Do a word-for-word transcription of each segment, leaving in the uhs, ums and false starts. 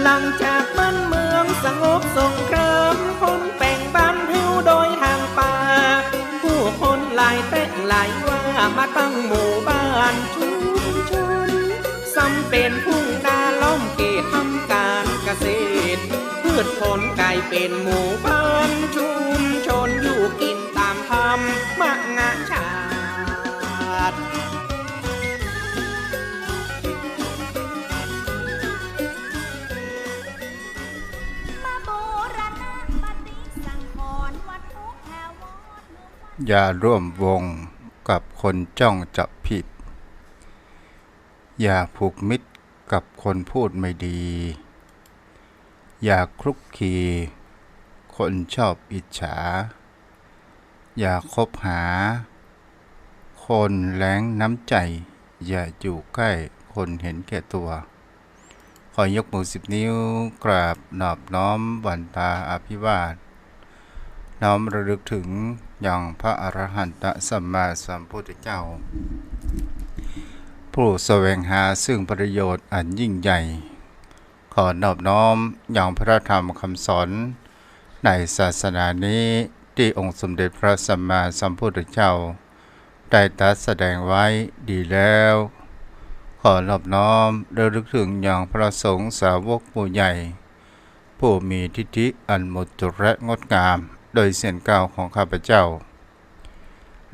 หลังจากบ้านเมืองสงบสงคราม คนแป๋งบ้านเฮาโดยตางป่า ผู้คนหลายแต๊หลายว่า มาตั้งหมู่บ้านชุมชน ซ้ำเป๋นทุ่งนาล้อมเขตทำก๋านเกษตร พืชผลก๋ายเป๋นหมู่บ้านชุมชน อยู่กิ๋นต๋ามธรรมชาติ อย่าร่วมวงกับคนจ้องจับผิด อย่าผูกมิตรกับคนพูดไม่ดี อย่าคลุกคลีคนชอบอิจฉา อย่าคบหาคนแล้งน้ำใจ๋ อย่าอยู่ใก้คนเห็นแก่ตั๋ว ขอยกมือสิบนิ้ว กราบนอบน้อมวันตาอภิวาท น้อมระลึกเถิงยังพระอรหันตสัมมาสัมพุทธเจ้า ผู้แสวงหาซึ่งประโยชน์อันยิ่งใหญ่ ขอนอบน้อมยังพระธรรมคำสอนในศาสนานี้ ตี้องค์สมเด็จพระสัมมาสัมพุทธเจ้า ได้ตรัสแสดงไว้ดีแล้ว ขอนอบน้อมระลึกเถิงยังพระสงฆ์สาวกผู้ใหญ่ ผู้มีทิฏฐิอันหมดจดและงดงาม โดยเสียงกล่าวของข้าพเจ้า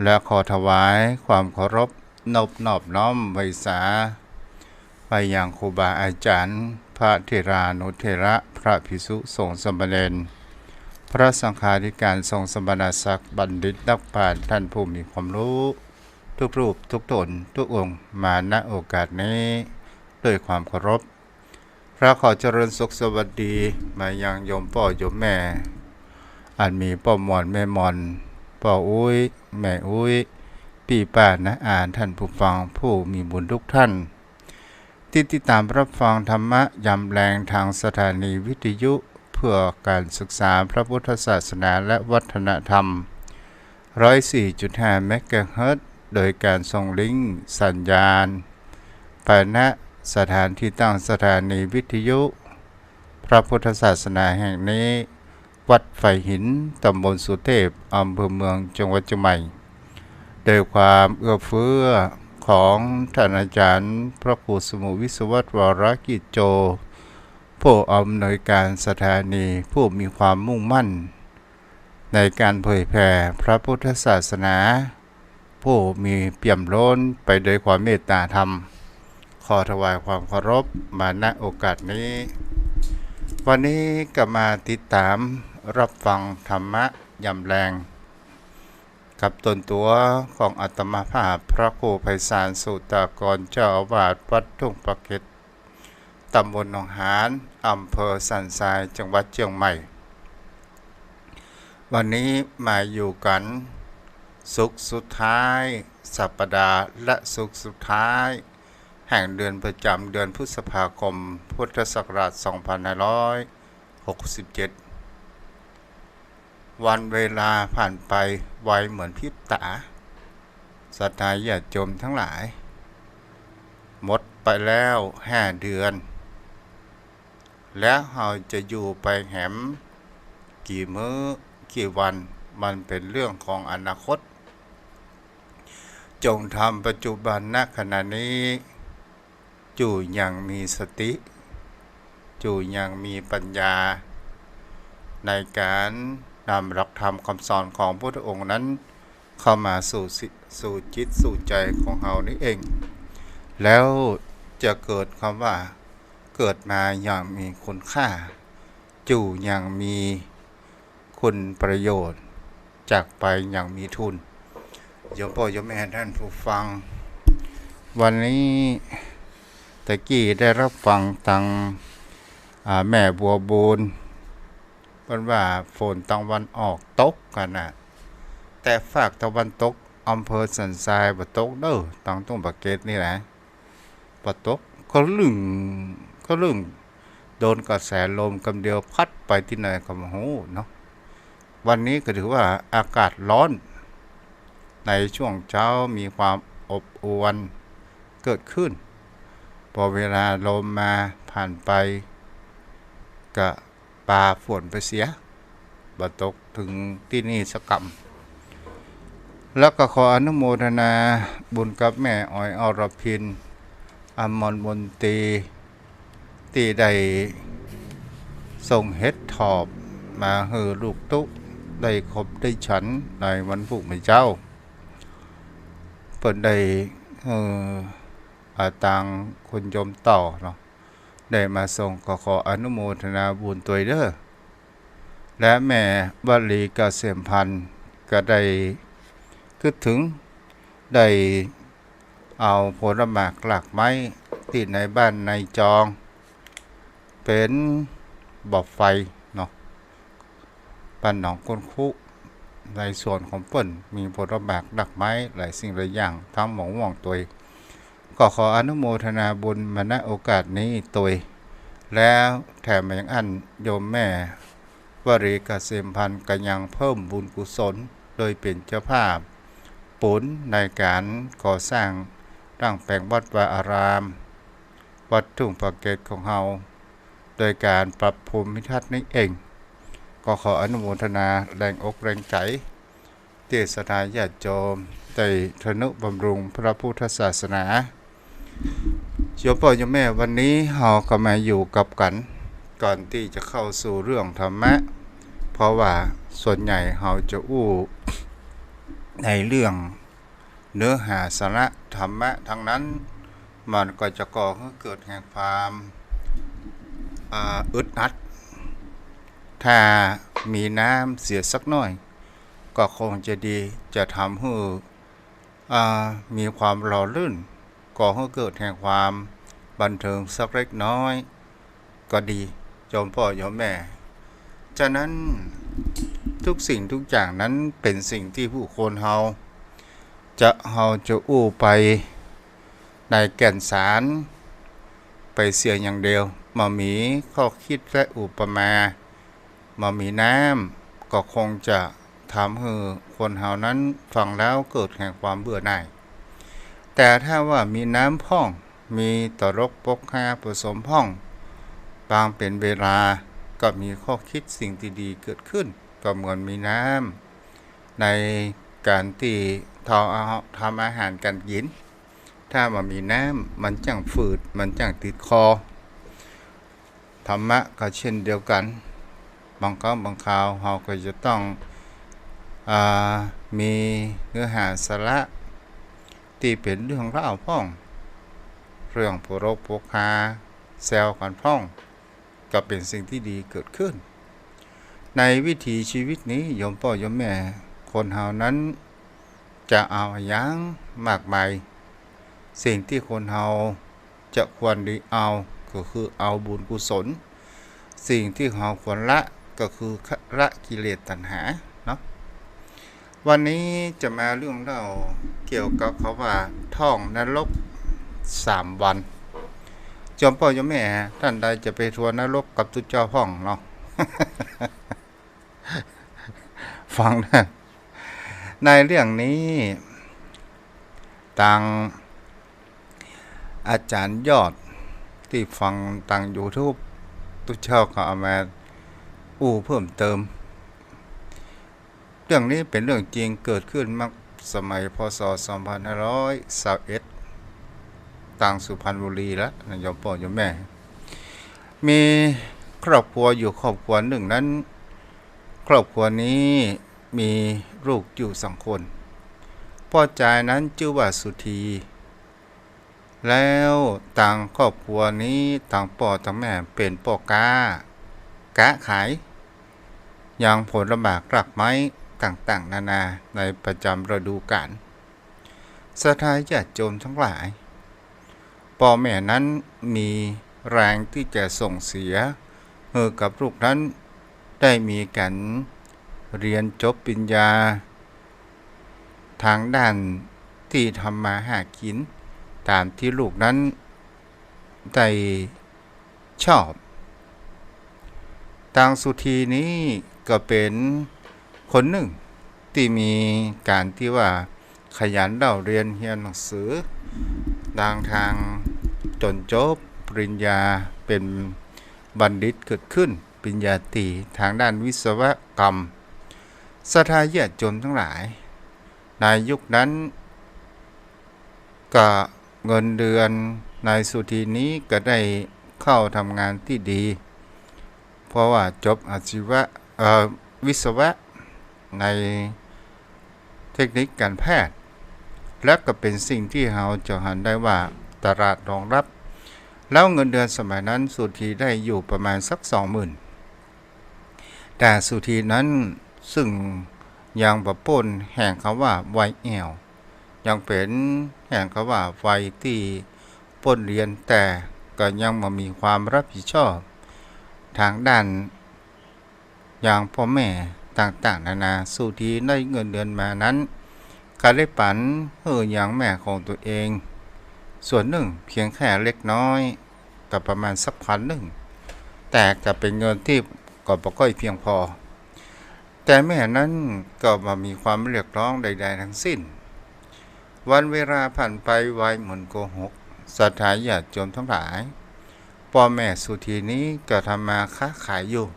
และขอถวายความเคารพ นบนอบน้อมไหว้สา ไปยังครูบาอาจ๋ารย์ พระเถรานุเถระ พระภิกษุสงฆ์สามเณร พระสังฆาธิการสงฆ์สมณศักดิ์ บัณฑิตนักปราชญ์ ท่านผู้มีความรู้ ทุกรูปทุกต๋นทุกองค์ มา ณ โอกาสนี้ ด้วยความเคารพ และขอเจริญสุขสวัสดีมายังโยมป้อโยมแม่ อันมีป้อหม่อนแม่หม่อน ป้ออุ๊ย แม่อุ๊ย ปี้ป้าน้าอา ท่านผู้ฟังผู้มีบุญทุกท่าน ที่ติดตามรับฟังธรรมะยามแลงทางสถานีวิทยุเพื่อการศึกษาพระพุทธศาสนาและวัฒนธรรม ร้อยสี่จุดห้าเมกะเฮิรตซ์ โดยการส่งลิงก์สัญญาณ ไป ณ สถานที่ตั้งสถานีวิทยุพระพุทธศาสนาแห่งนี้ วัดไฟหิน ตำบลสุเทพ อำเภอเมือง จังหวัดเจียงใหม่ โดยความเอื้อเฟื้อของท่านอาจารย์พระครูสมุห์ วิศวัตร วรกิจโจ ผู้อำนวยการสถานี ผู้มีความมุ่งมั่นในการเผยแผ่พระพุทธศาสนา ผู้มีเปี่ยมล้นไปด้วยความเมตตาธรรม ขอถวายความเคารพมา ณ โอกาสนี้ วันนี้ก็มาติดตามรับฟังธรรมะยามแลง กับตนตั๋วของอาตมาภาพ พระครูไพศาล สุตากร เจ้าอาวาสวัดทุ่งปาเก็ด ตำบลหนองหาน อำเภอสันทราย จังหวัดเจียงใหม่ วันนี้มาอยู่กั๋น ศุกร์สุดท้ายสัปดาห์ และศุกร์สุดท้ายแห่งเดือนประจำเดือนพฤษภาคม พุทธศักราช สองพันห้าร้อยหกสิบเจ็ด วันเวลาผ่านไปไวเหมือนพริบต๋า ศรัทธาญาติโยมทั้งหลาย หมดไปแล้วห้าเดือน แล้วเฮาจะอยู่ไปแหมกี่มื้อกี่วัน มันเป๋นเรื่องของอนาคต จงทำปัจจุบัน ณ ขณะนี้ อยู่อย่างมีสติ อยู่อย่างมีปัญญา ในการนำหลักธรรมคำสอนของพระพุทธองค์นั้น เข้ามาสู่สิ- สู่จิตสู่ใจ๋ของเฮานี้เอง แล้วจะเกิดคำว่า เกิดมาอย่างมีคุณค่า อยู่อย่างมีคุณประโยชน์ จากไปอย่างมีทุน โยมป้อโยมแม่ท่านผู้ฟัง วันนี้ตะกี้ได้รับฟังตัง อ่า แม่บัวบูน เปิ้นว่าฝนตะวันออกตกกั๋นน่ะ แต่ฝากตะวันตก อำเภอสันทรายบ่ตกเน่อ ตังทุ่งปาเก็ดนี่แหละ บ่ตก ก็ลึ่ง ก็ลึ่ง โดนกระแสลมกำเดียวพัดไปตี้ไหนก็บ่ฮู้เนาะ วันนี้ก็ถือว่าอากาศร้อน ในช่วงเช้ามีความอบอวลเกิดขึ้น พอเวลาลมมาผ่านไป ก็ปาฝนไปเสีย บ่ตกเถิงตี้นี่สักกำ แล้วก็ขออนุโมทนาบุญกับแม่อ๋อย อรพิน อมรมนตรี ตี้ได้ส่งเห็ดถอบมาหื้อลูกตุ๊ได้ขบได้ฉันในวันพูกมื้อเจ๊า เปิ้นได้ เอ่อ อาตางคุณโยมต่อเนาะ ได้มาส่ง ก็ขออนุโมทนาบุญตวยเด้อ และแม่วลีเกษมพันธ์ก็ได้กึ๊ดเถิง ได้เอาผลหมากรากไม้ตี้ในบ้านในจอง เป๋นบ่อไฟเนาะ บ้านหนองก้นคุ ในสวนของเปิ้นมีผลหมากรากไม้หลายสิ่งหลายอย่าง ตึงมะม่วงตวย ก็ขออนุโมทนาบุญมา ณ โอกาสนี้ตวย แล้วแถมมายังอั้น โยมแม่วลีเกษมพันธ์ก็ยังเพิ่มบุญกุศล โดยเป๋นเจ้าภาพปูนในก๋านก่อสร้างดั้งแป๋งวัดวาอาราม วัดทุ่งปากเกร็ดของเฮา โดยก๋านปรับภูมิทัศน์นี้เอง ก็ขออนุโมทนาแรงอกแรงใจ๋ ตี้ศรัทธาญาติโยมได้ทนุบำรุงพระพุทธศาสนา โยมป้อโยมแม่ วันนี้เฮาก็มาอยู่กับกั๋น ก่อนตี้จะเข้าสู่เรื่องธรรมะ เพราะว่าส่วนใหญ่เฮาจะอู้ในเรื่องเนื้อหาสาระธรรมะทั้งนั้น มันก็จะก่อหื้อเกิดแห่งความ อ่า อึดอัด ถ้ามีน้ำเสียสักหน้อย ก็คงจะดี จะทำหื้อ อ่า มีความหล่อลื่น ก่อหื้อเกิดแห่งความบันเทิงสักเล็กน้อย ก็ดี โยมป้อโยมแม่ ฉะนั้นทุกสิ่งทุกอย่างนั้นเป๋นสิ่งตี้ผู้คนเฮา จะ เฮาจะอู้ไปในแก่นสารไปเสียอย่างเดียว บ่มีข้อคิดและอุปมา บ่มีน้ำ ก็คงจะทำหื้อคนเฮานั้นฟังแล้วเกิดแห่งความเบื่อหน่าย แต่ถ้าว่ามีน้ำพ่อง มีตลกปกฮาผสมพ่อง บางเป๋นเวลาก็มีข้อคิดสิ่งดีๆ เกิดขึ้น ก็เหมือนมีน้ำในก๋านตี้เฮาทำอาหารก๋านกิ๋น ถ้าบ่มีน้ำมันจั้งฝืด มันจั้งติดคอ ธรรมะก็เช่นเดียวกั๋น บางครั้งบางคราวเฮาก็จะต้อง อ่า มีเนื้อหาสาระตี้เป๋นเรื่องเล่าพ่อง เรื่องปลกปกฮาแซวกั๋นพ่อง ก็เป๋นสิ่งตี้ดีเกิดขึ้น ในวิถีชีวิตนี้โยมป้อโยมแม่ คนเฮานั้นจะเอาอะหยังมากมาย สิ่งตี้คนเฮาจะควรดีเอาก็คือเอาบุญกุศล สิ่งตี้เฮาควรละก็คือละกิเลสตัณหาเนาะ วันนี้จะมาเรื่องเล่าเกี่ยวกับคำว่าท่องนรกสามวัน โยมป้อโยมแม่ต้านใดจะไปทัวนรกกับตุ๊เจ้าพ่องเนาะ ฟังนะ ในเรื่องนี้ ตางอาจ๋ารย์ยอดตี้ฟังตางยูทูบ ตุ๊เจ้าก็เอามาอู้เพิ่มเติม เรื่องนี้เป๋นเรื่องจริงเกิดขึ้นเมื่อสมัย พ.ศ. สองพันห้าร้อยซาวเอ็ด ตางสุพรรณบุรีละนะโยมป้อโยมแม่ มีครอบครัวอยู่ครอบครัวนึ่งนั้น ครอบครัวนี้มีลูกอยู่สองคน ป้อจายนั้นจื้อว่าสุธี แล้วตางครอบครัวนี้ตางป้อตางแม่เป๋นป้อก๊า ก๊าขาย ยังผลหมากรากไม้ต่างๆ นานาในประจ๋ำฤดูก๋าล ศรัทธาญาติโยมตังหลาย ป้อแม่นั้นมีแฮงตี้จะส่งเสียหื้อกับลูกนั้นได้มีก๋านเฮียนจบปริญญา ตางด้านตี้ทำมาหากิ๋นต๋ามตี้ลูกนั้นได้ชอบ ตางสุธีนี้ก็เป๋นคนนึ่งตี้มีก๋านตี้ว่าขยันเล่าเฮียนเฮียนหนังสือ ตางตางจ๋นจบปริญญาเป๋น บัณฑิตเกิดขึ้น ปริญญาตรีตางด้านวิศวกรรม ศรัทธาญาติโยมตังหลาย ในยุคนั้น ก็เงินเดือนนายสุธีนี้ก็ได้เข้าทำงานตี้ดี เพราะว่าจบอาชีวะ เอ่อ วิศวะในเทคนิคการแพทย์ และก็เป๋นสิ่งตี้เฮาจะหันได้ว่าตลาดรองรับ แล้วเงินเดือนสมัยนั้นสุธีได้อยู่ประมาณสักสองหมื่น แต่สุธีนั้นซึ่งยังบ่ป๊นแห่งกำว่าวัยแอ่ว ยังเป๋นแห่งกำว่าวัยตี้ป๊นเฮียน แต่ก็ยังบ่มีความรับผิดชอบตางด้านอย่างป้อแม่ต่างๆ นานา สุธีได้เงินเดือนมานั้น ก็ได้ปั๋นหื้อยังแม่ของตั๋วเอง ส่วนนึ่งเพียงแค่เล็กน้อย ก็ประมาณสักพันนึ่ง แต่ก็เป๋นเงินตี้ก็บ่ก้อยเพียงพอ แต่แม่นั้นก็บ่มีความเรียกร้องใดๆ ตังสิ้น วันเวลาผ่านไปไวเหมือนโกหก ศรัทธาญาติโยมตังหลาย ป้อแม่สุธีนี้ก็ทำมาค้าขายอยู่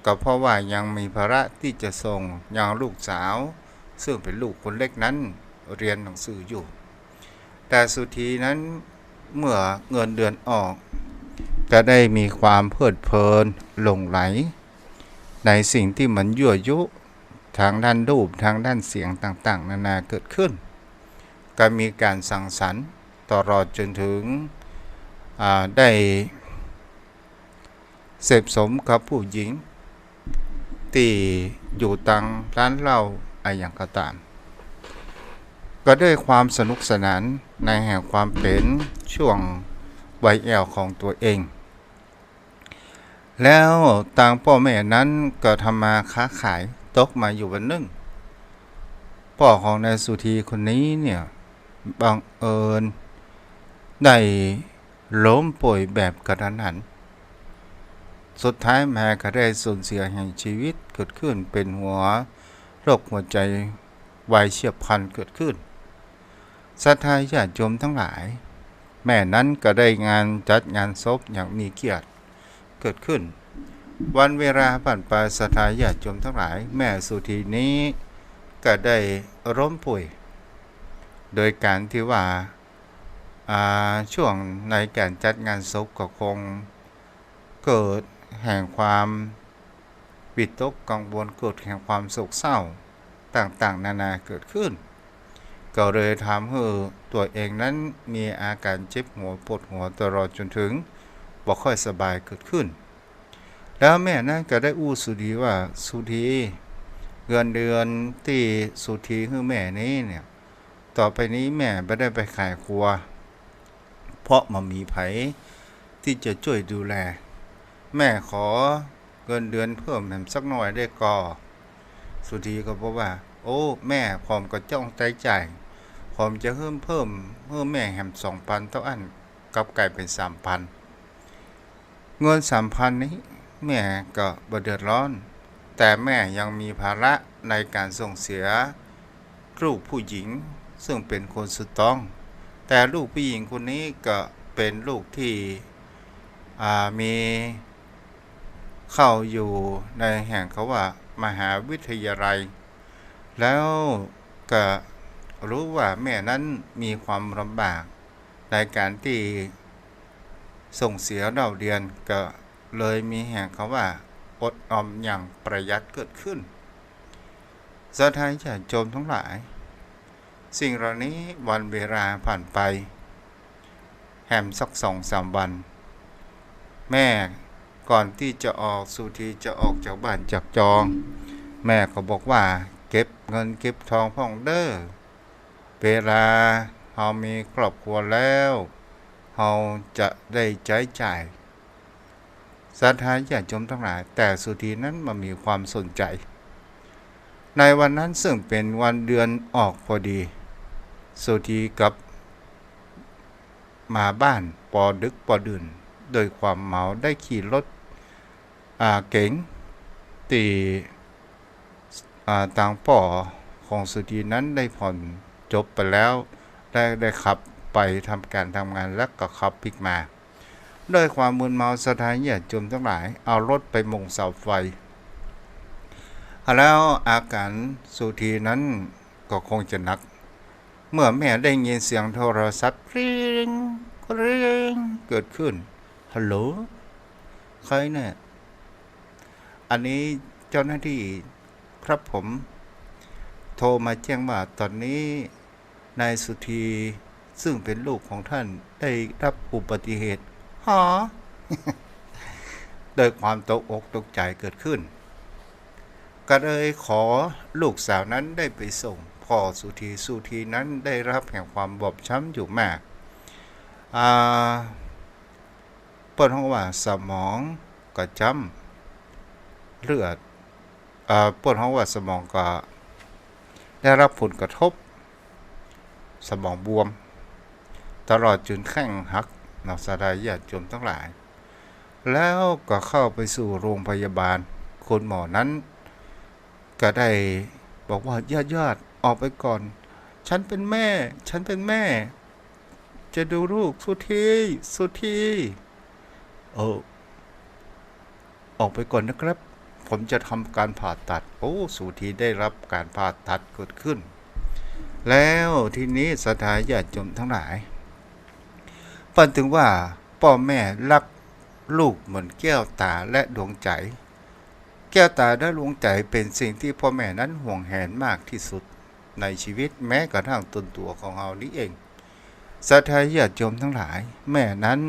ก็เพราะว่ายังมีภาระตี้จะส่งยังลูกสาว ซึ่งเป๋นลูกคนเล็กนั้นเฮียนหนังสืออยู่ แต่สุธีนั้นเมื่อเงินเดือนออก ก็ได้มีความเพลิดเพลินหลงใหล ในสิ่งตี้มันยั่วยุตางด้านรูป ตางด้านเสียงต่างๆ นานาเกิดขึ้น ก็มีการสังสรรค์ตลอดจนถึง อ่า ได้ เสพสมกับผู้หญิงตี้อยู่ตางร้านเหล้าอะหยังก็ต๋าม ก็ด้วยความสนุกสนานในแห่งความเป๋นช่วงวัยแอ่วของตั๋วเอง แล้วตางป้อแม่นั้นก็ทำมาค้าขาย ตกมาอยู่วันนึ่ง ป้อของนายสุธีคนนี้เนี่ย บังเอิญได้ ล้มป่วยแบบกะทันหัน สุดท้ายมาก็ได้สูญเสียแห่งชีวิตเกิดขึ้น เป๋นหัวโรคหัวใจ๋วายเฉียบพลันเกิดขึ้น ศรัทธาญาติโยมตังหลาย แม่นั้นก็ได้งานจัดงานศพอย่างมีเกียรติเกิดขึ้น วันเวลาผ่านไป ศรัทธาญาติโยมตังหลาย แม่สุธีนี้ก็ได้ล้มป่วย โดยการตี้ว่า อ่า ช่วงในการจัดงานศพก็คงเกิดแห่งความวิตกกังวล เกิดแห่งความโศกเศร้าต่างๆ นานาเกิดขึ้น ก็เลยทำหื้อตั๋วเองนั้นมีอาการเจ็บหัวปวดหัวตลอดจนถึงบ่ค่อยสบายเกิดขึ้น แล้วแม่นั้นก็ได้อู้สุธีว่า สุธี เงินเดือนตี้สุธีหื้อแม่นี้เนี่ย ต่อไปนี้แม่บ่ได้ไปขายครัว เพราะบ่มีใผตี้จะจ้วยดูแล แม่ขอเงินเดือนเพิ่มแหมสักหน่อยได้ก่อ สุธีก็บอกว่า โอ้ แม่ ผมก็จ้องใจ๋จ่าย ผมจะหื้อเพิ่มหื้อแม่แหมสองพันเต้าอั้น กลับก๋ายเป๋นสามพัน เงินสามพันนี้แม่ก็บ่เดือดร้อน แต่แม่ยังมีภาระในการส่งเสียลูกผู้หญิงซึ่งเป๋นคนสุดต๊อง แต่ลูกผู้หญิงคนนี้ก็เป๋นลูกตี้ อ่า มีเข้าอยู่ในแห่งกำว่ามหาวิทยาลัย แล้วก็ฮู้ว่าแม่นั้นมีความลำบากในการตี้ส่งเสียเล่าเรียน ก็เลยมีแห่งกำว่าอดออมอย่างประหยัดเกิดขึ้น ศรัทธาญาติโยมตังหลาย สิ่งเหล่านี้วันเวลาผ่านไปแหมสักสองสามวัน แม่ก่อนตี้จะออก สุธีจะออกจากบ้านจากจอง แม่ก็บอกว่า เก็บเงินเก็บทองพ่องเด้อ เวลาเฮามีครอบครัวแล้ว เฮาจะได้ใจ๊จ่าย ศรัทธาญาติโยมตังหลาย แต่สุธีนั้นบ่มีความสนใจ๋ ในวันนั้นซึ่งเป๋นวันเดือนออกพอดี สุธีกลับมาบ้านปอดึกปอดื่น ด้วยความเมาได้ขี่รถ อ่า เก๋งตี้ อ่า ตางป้อของสุธีนั้นได้ผ่อนจบไปแล้ว ได้ ได้ขับไปทำการทำงาน แล้วก็ขับปิ๊กมา ด้วยความมึนเมา ศรัทธาญาติโยมทั้งหลาย เอารถไปหม่งเสาไฟ แล้วอาก๋านสุธีนั้นก็คงจะหนัก เมื่อแม่ได้ยินเสียงโทรศัพท์กริ๊งกริ๊งเกิดขึ้น ฮัลโหล ใครเนี่ย อันนี้เจ้าหน้าที่ครับผม โทรมาแจ้งว่าตอนนี้นายสุธีซึ่งเป็นลูกของท่านได้รับอุบัติเหตุ ฮะ โดยความตกอกตกใจ๋เกิดขึ้น ก็เลยขอลูกสาวนั้นได้ไปส่งพ่อสุธี สุธีนั้นได้รับแห่งความบอบช้ำอยู่มาก อ่า เปิ้นฮ้องว่าสมองกระจ้ำเลือด เอ่อ เปิ้นฮ้องว่าสมองก็ได้รับผลกระทบ สมองบวม ตลอดจนแข้งหัก เนาะ ศรัทธาญาติโยมทั้งหลาย แล้วก็เข้าไปสู่โรงพยาบาล คุณหมอนั้นก็ได้บอกว่า ญาติๆ ออกไปก่อน ฉันเป็นแม่ ฉันเป็นแม่ จะดูลูก สุธี สุธี เออ ออกไปก่อนนะครับ ผมจะทำการผ่าตัด โอ้ สุธีได้รับการผ่าตัดเกิดขึ้น แล้วทีนี้ศรัทธาญาติโยมทั้งหลาย เปิ้นตึงว่าป้อแม่ฮักลูกเหมือนแก้วต๋าและดวงใจ๋ แก้วต๋าและดวงใจ๋เป็นสิ่งที่ป้อแม่นั้นหวงแหนมากที่สุดในชีวิต แม้กระทั่งตนตั๋วของเฮานี้เอง ศรัทธาญาติโยมทั้งหลาย แม่นั้น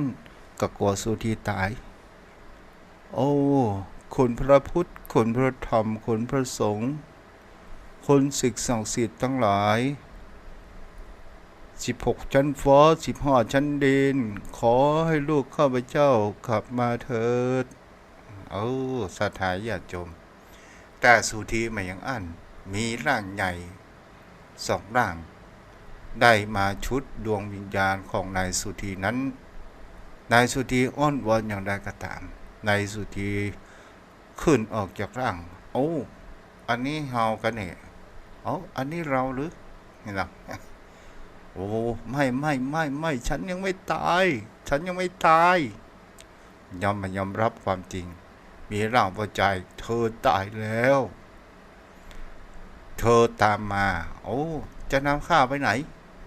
ก็กั๋วสุธีต๋าย โอ้ คุณพระพุทธ คุณพระธรรม คุณพระสงฆ์ คุณสิ่งศักดิ์สิทธิ์ทั้งหลาย สิบหกชั้นฟ้า สิบห้าชั้นดิน ขอให้ลูกข้าพเจ้ากลับมาเถิด เออ ศรัทธาญาติโยม แต่สุธีบ่ยังอั้น มีร่างใหญ่สองร่าง ได้มาชุดดวงวิญญาณของนายสุธีนั้น นายสุธีอ้อนวอนอย่างใดก็ต๋าม นายสุธีขึ้นออกจากร่าง โอ้ อันนี้เฮากั๋นแน่ เอ้า อันนี้เราหรือ นี่นะ โอ้ ไม่ ไม่ ไม่ ไม่ ฉันยังไม่ต๋าย ฉันยังไม่ต๋าย ยอม ยอมรับความจริง มีร่างป้อจาย เธอต๋ายแล้ว เธอตามมา โอ้ จะนำข้าไปไหน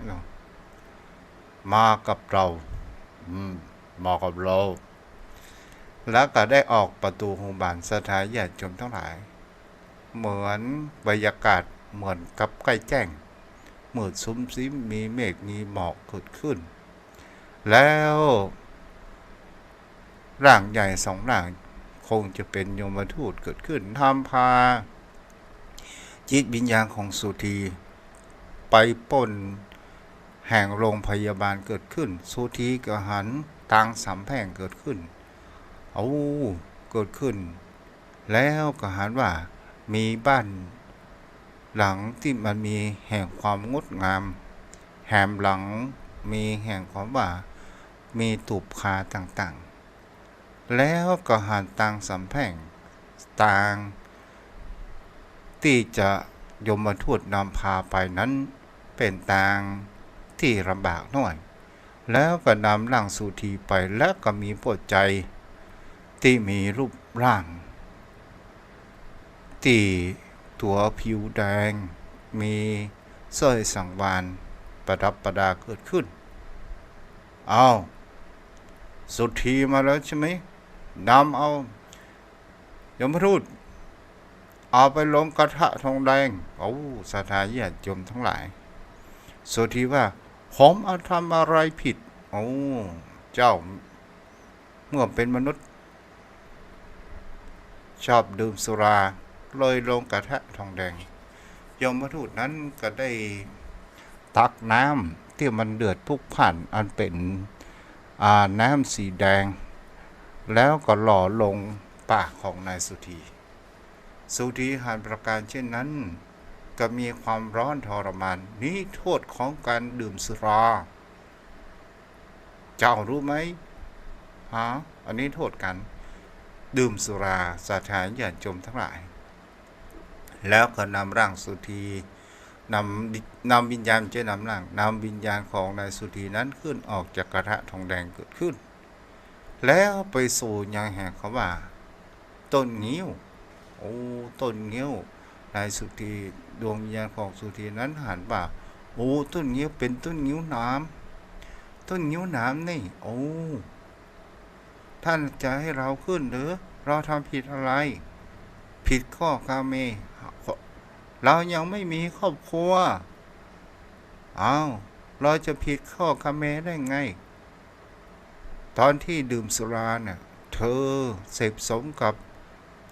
เนาะ มากับเรา อืม มากับเรา แล้วก็ได้ออกประตู๋โฮงบาล ศรัทธาญาติโยมทั้งหลาย เหมือนบรรยากาศเหมือนกับใกล้แจ้ง มืดครึ้ม มีเมฆ มีหมอกเกิดขึ้น แล้วร่างใหญ่สองร่างคงจะเป็นยมทูตเกิดขึ้น นำพาจิตวิญญาณของสุธีไปป้นแห่งโรงพยาบาลเกิดขึ้น สุธีก็หันตางสามแพร่งเกิดขึ้น โอ้ เกิดขึ้น แล้วก็หันว่ามีบ้านหลังตี้มันมีแห่งความงดงาม แหมหลังมีแห่งความว่ามีตูบคาต่างๆ แล้วก็หันตางสามแพร่ง ตางตี้จะยมทูตนำพาไปนั้นเป๋นตางตี้ลำบากหน้อย แล้วก็นำร่างสุธีไป แล้วก็มีป้อจายตี้มีรูปร่างตี้ตั๋วผิวแดง มีสร้อยสังวาลประดับประดาเกิดขึ้น อ้าว สุธีมาแล้วใช่ไหม นำเอา ยมทูต เอาไปลงกระทะทองแดง โอ้ ศรัทธาญาติโยมทั้งหลาย สุธีว่า ผมเอาทำอะไรผิด โอ้ เจ้า เมื่อเป็นมนุษย์ ชอบดื่มสุรา เลยลงกระทะทองแดง ยมทูตนั้นก็ได้ตักน้ำตี้มันเดือดพลุกพล่าน อันเป๋น อ่า น้ำสีแดง แล้วก็หล่อลงปากของนายสุธี สุธีหันประก๋านเช่นนั้น ก็มีความร้อนทรมาน นี้โทษของการดื่มสุรา เจ้ารู้ไหม ฮะ อันนี้โทษการดื่มสุรา ศรัทธาญาติโยมทั้งหลาย แล้วก็นำร่างสุธี นำ นำวิญญาณ บ่ใจ้นำร่าง นำวิญญาณของนายสุธีนั้นขึ้นออกจากกระทะทองแดงเกิดขึ้น แล้วไปสู่ยังแห่งคำว่า ต้นงิ้ว โอ้ ต้นงิ้ว นายสุธี ดวงวิญญาณของสุธีนั้นหันว่า โอ้ ต้นงิ้ว เป๋นต้นงิ้วหนาม ต้นงิ้วหนามนี่ โอ้ ท่านจะหื้อเฮาขึ้นหรือ เฮาทำผิดอะไร ผิดข้อกาเม เฮายังไม่มีครอบครัว อ้าว เฮาจะผิดข้อกาเมได้ไง ตอนที่ดื่มสุราน่ะ เธอเสพสมกับ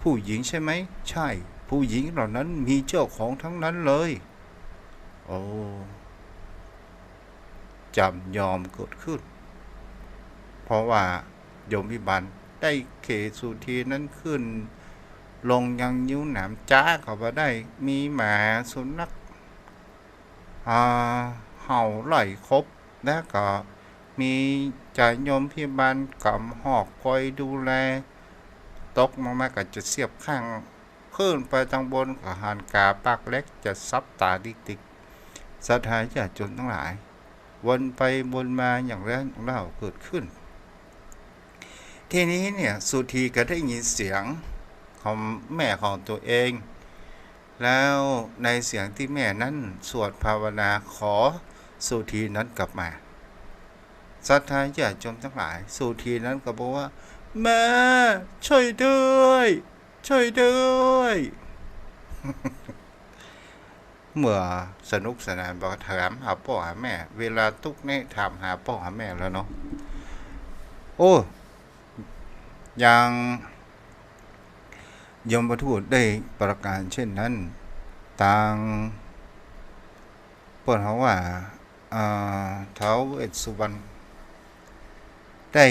ผู้หญิงใช่ไหม ใช่ ผู้หญิงเหล่านั้นมีเจ้าของทั้งนั้นเลย โอ้ จำยอมเกิดขึ้น เพราะว่ายมพิบาลได้เข็นสุธีนั้นขึ้น ลงยังงิ้วหนาม จ๊ะ ก็บ่ได้ มีหมาสุนัข อ่า เห่าไล่ขบ แล้วก็มีจายมพิบาลก๋ำหอกคอยดูแล ตกลงมาก็จะเสียบข้าง ขึ้นไปตังบนก็หันก๋าปากเหล็กจะสับต๋าดิกๆ ศรัทธาญาติโยมตังหลาย วนไปวนมาอย่างนั้นเล่าเกิดขึ้น ทีนี้เนี่ย สุธีก็ได้ยินเสียงของแม่ของตัวเอง แล้วในเสียงตี้แม่นั้นสวดภาวนาขอสุธีนั้นกลับมา ศรัทธาญาติโยมตังหลาย สุธีนั้นก็บอกว่า แม่ ช่วยด้วย ช่วยด้วย เมื่อสนุกสนานบ่ถามหาป้อหาแม่ เวลาตุ๊กข์นี่ถามหาป้อหาแม่แล้วเนาะ โอ้ อย่างยมทูตได้ประกาศเช่นนั้น ตางเปิ้นเฮาว่า อ่า ท้าวเวสสุวรรณ ได้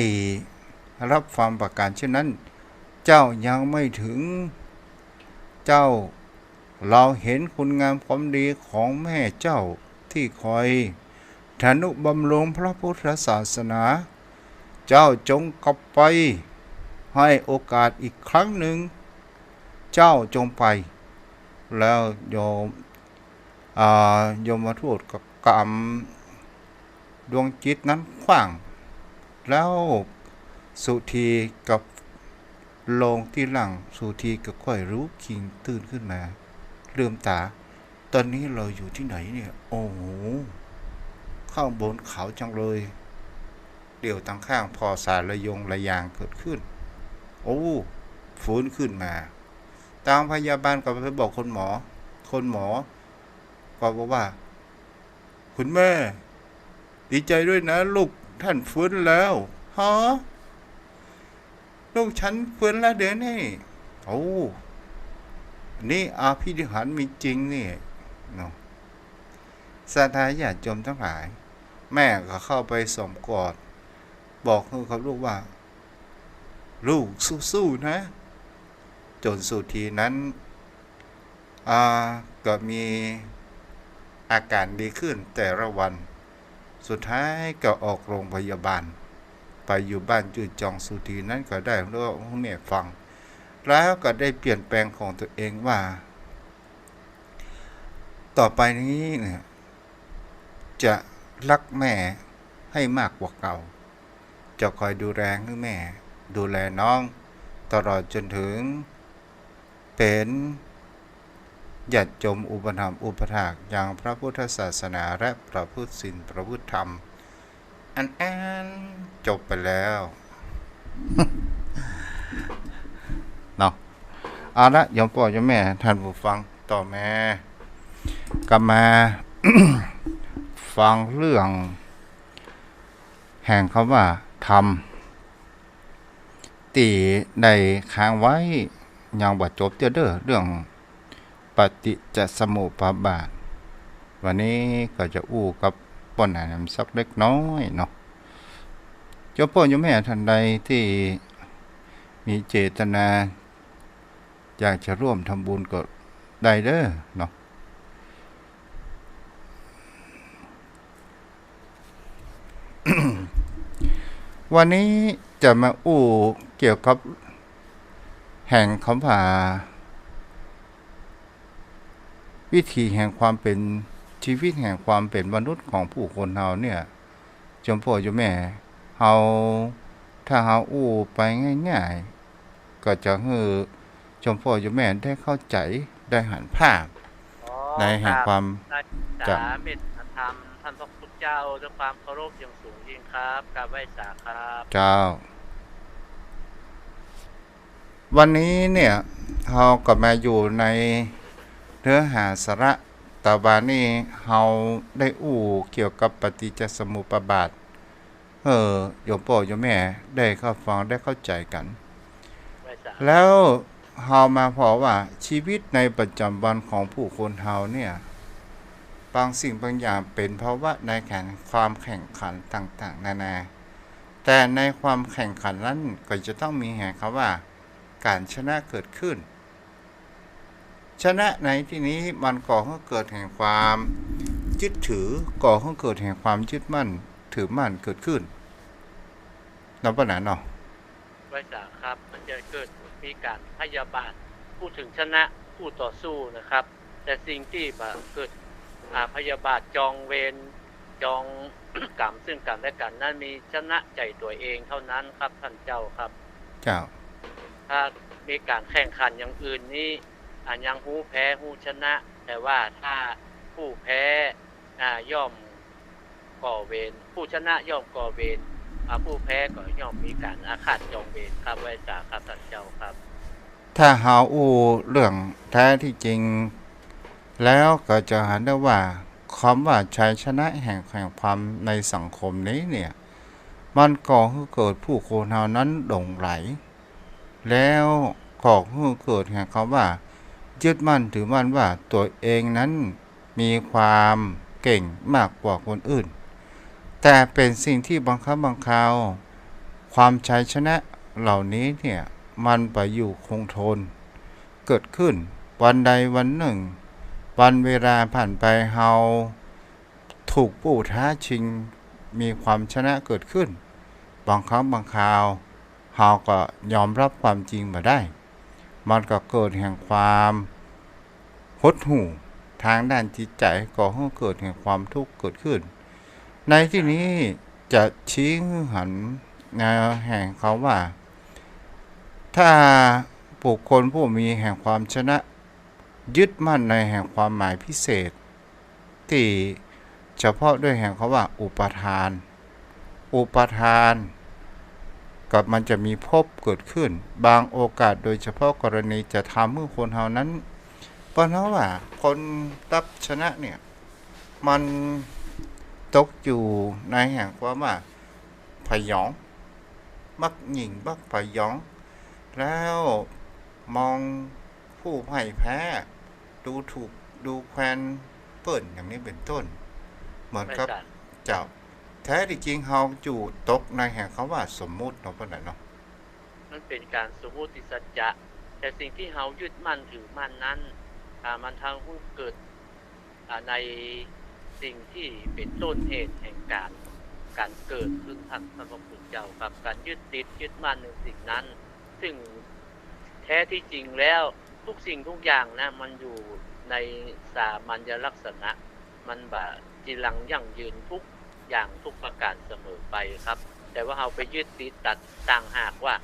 รับฟังประกาศเช่นนั้น เจ้ายังไม่ถึง เจ้า เฮาเห็นคุณงามความดีของแม่เจ้าตี้คอยทนุบำรุงพระพุทธศาสนา เจ้าจงกลับไป ให้โอกาสอีกครั้งหนึ่ง เจ้าจงไป แล้วโยม อ่า ยมทูตก็กำดวงจิตนั้นขว้าง แล้วสุธีกับลงตี้ล่าง สุธีก็ค่อยลุกขึ้นตื่นขึ้นมา ลืมต๋า ต๋อนนี้เฮาอยู่ตี้ไหนเนี่ย โอ้โห ข้างบนเขาจังเลย เดี่ยวตังข้างผ่อสายระยงระยางเกิดขึ้น โอ้ ฟื้นขึ้นมา ตางพยาบาลก็ไปบอกคุณหมอ คุณหมอก็บอกว่า คุณแม่ ดีใจด้วยนะ ลูกท่านฟื้นแล้ว ฮะ ลูกฉันฟื้นแล้วเดี๋ยวนี้ โอ้ นี่อภินิหารมีจริงนี่เนาะ ศรัทธาญาติโยมตังหลาย แม่ก็เข้าไปสวมกอด บอกกับลูกว่า ลูกสู้ๆ นะ จนสุธีนั้น อ่า ก็มีอาการดีขึ้นแต่ละวัน สุดท้ายก็ออกโรงพยาบาล ไปอยู่บ้านจื้อจอง สุธีนั้นก็ได้เล่าหื้อแม่ฟัง แล้วก็ได้เปลี่ยนแปลงของตัวเองว่า ต่อไปนี้เนี่ย จะฮักแม่หื้อมากกว่าเก่า จะคอยดูแลหื้อแม่ ดูแลน้อง ตลอดจนถึงเป๋นญาติโยมอุปถัมภ์อุปถากยังพระพุทธศาสนาและประพฤติศีลประพฤติธรรม อันอันจบไปแล้ว เนาะ เอาละ โยมป้อโยมแม่ ท่านผู้ฟัง ต่อมา ก็มา ฟังเรื่องแห่งคำว่าธรรม ตี้ได้ค้างไว้ ยังบ่จบเตื้อเด้อ เรื่องปฏิจจสมุปบาท วันนี้ก็จะอู้กับป้อหนานำสักเล็กน้อยเนาะ โยมป้อโยมแม่ท่านใดตี้มีเจตนา อยากจะร่วมทำบุญก็ได้เด้อเนาะ วันนี้จะมาอู้เกี่ยวกับแห่งคำว่า วิถีแห่งความเป๋น ชีวิตแห่งความเป๋นมนุษย์ของผู้คนเฮาเนี่ย โยมป้อโยมแม่ เฮา ถ้าเฮาอู้ไปง่ายๆ ก็จะหื้อโยมป้อโยมแม่ได้เข้าใจ๋ ได้หันภาพ อ๋อ ในแห่ง ครับ ความ ได้ จ๋า เมตตาธรรมท่านพระคุณเจ้า ด้วยความเคารพอย่างสูงยิ่งครับ กราบไหว้สาครับ เจ้า วันนี้เนี่ย เฮาก็มาอยู่ในเนื้อหาสาระ ตะวานี้เฮาได้อู้เกี่ยวกับปฏิจจสมุปบาท หื้อโยมป้อโยมแม่ได้เข้าฟังได้เข้าใจ๋กั๋น แล้วเฮามาผ่อว่าชีวิตในประจ๋ำวันของผู้คนเฮาเนี่ย บางสิ่งบางอย่างเป๋นภาวะในแห่งความแข่งขันต่างๆ นานา แต่ในความแข่งขันนั้นก็จะต้องมีแห่งคำว่าก๋านชนะเกิดขึ้น ชนะในตี้นี้มันก่อหื้อเกิดแห่งความยึดถือ ก่อหื้อเกิดแห่งความยึดมั่นถือมั่นเกิดขึ้น นับว่านั้นเนาะ ไหว้สาครับ มันจะเกิดมีก๋านพยาบาท พูดถึงชนะคู่ต่อสู้นะครับ แต่สิ่งตี้บ่เกิด อ่า พยาบาทจองเวร จอง ก๋รรมซึ่งกั๋นและกั๋นนั้น มีชนะใจ๋ตั๋วเองเท่านั้นครับ ท่านเจ้าครับ เจ้า ถ้ามีก๋านแข่งขันอย่างอื่นนี้ อ่า ยังฮู้แพ้ฮู้ชนะ แต่ว่าถ้าผู้แพ้ อ่า ย่อมก่อเวร ผู้ชนะย่อมก่อเวร อ่า ผู้แพ้ก็ย่อมมีก๋านอาฆาตจองเวรครับ ไหว้สาครับ ท่านเจ้าครับ ถ้าเฮาอู้เรื่องแท้ตี้จริง แล้วก็จะหันได้ว่า คำว่าชัยชนะแห่ง แห่งความในสังคมนี้เนี่ย มันก่อหื้อเกิดผู้คนเฮานั้นหลงใหล แล้วก่อหื้อเกิดแห่งคำว่ายึดมั่นถือมั่นว่าตั๋วเองนั้นมีความเก่งมากกว่าคนอื่น แต่เป๋นสิ่งตี้บางครั้งบางคราว ความชัยชนะเหล่านี้เนี่ย มันบ่อยู่คงทน เกิดขึ้นวันใดวันนึ่ง วันเวลาผ่านไป เฮาถูกผู้ท้าชิง มีความชนะเกิดขึ้น บางครั้งบางคราว เฮาก็ยอมฮับความจริงบ่ได้ มันก็เกิดแห่งความหดหู่ ตางด้านจิตใจ๋ ก่อหื้อเกิดแห่งความทุกข์เกิดขึ้น ในตี้นี้จะชี้หื้อหันแนวแห่งคำว่า ถ้าบุคคลผู้มีแห่งความชนะ ยึดมั่นในแห่งความหมายพิเศษ ตี้เฉพาะด้วยแห่งคำว่าอุปาทาน อุปาทานก็มันจะมีภพเกิดขึ้น บางโอกาสโดยเฉพาะกรณีจะทำหื้อคนเฮานั้น เปิ้นว่าคนตับชนะเนี่ย มันตกอยู่ในแห่งความว่าผยอง มักหยิ่งมักผยอง แล้วมองผู้พ่ายแพ้ ดูถูกดูแควนเปิ้นอย่างนี้เป๋นต้น เหมือนกับ ไม่ใช่ เจ้า แท้ตี้จริงเฮาอยู่ตกในแห่งคำว่าสมมุติเนาะ เปิ้นน่ะเนาะ มันเป๋นก๋านสมมุติสัจจะ แต่สิ่งตี้เฮายึดมั่นถือมั่นนั้น อ่า มันทำหื้อเกิด อ่า ในสิ่งตี้เป๋นต้นเหตุแห่งก๋าน ก๋านเกิดขึ้น ท่าน ท่านพระคุณเจ้าครับ ก๋านยึดติดยึดมั่นในสิ่งนั้น ซึ่งแท้ตี้จริงแล้วทุกสิ่งทุกอย่างนะ มันอยู่ในสามัญลักษณะ มันบ่จีรังยั่งยืนทุกอย่างทุกประก๋านเสมอไปครับ แต่ว่าเฮาไปยึดติดตัดต่างหากว่า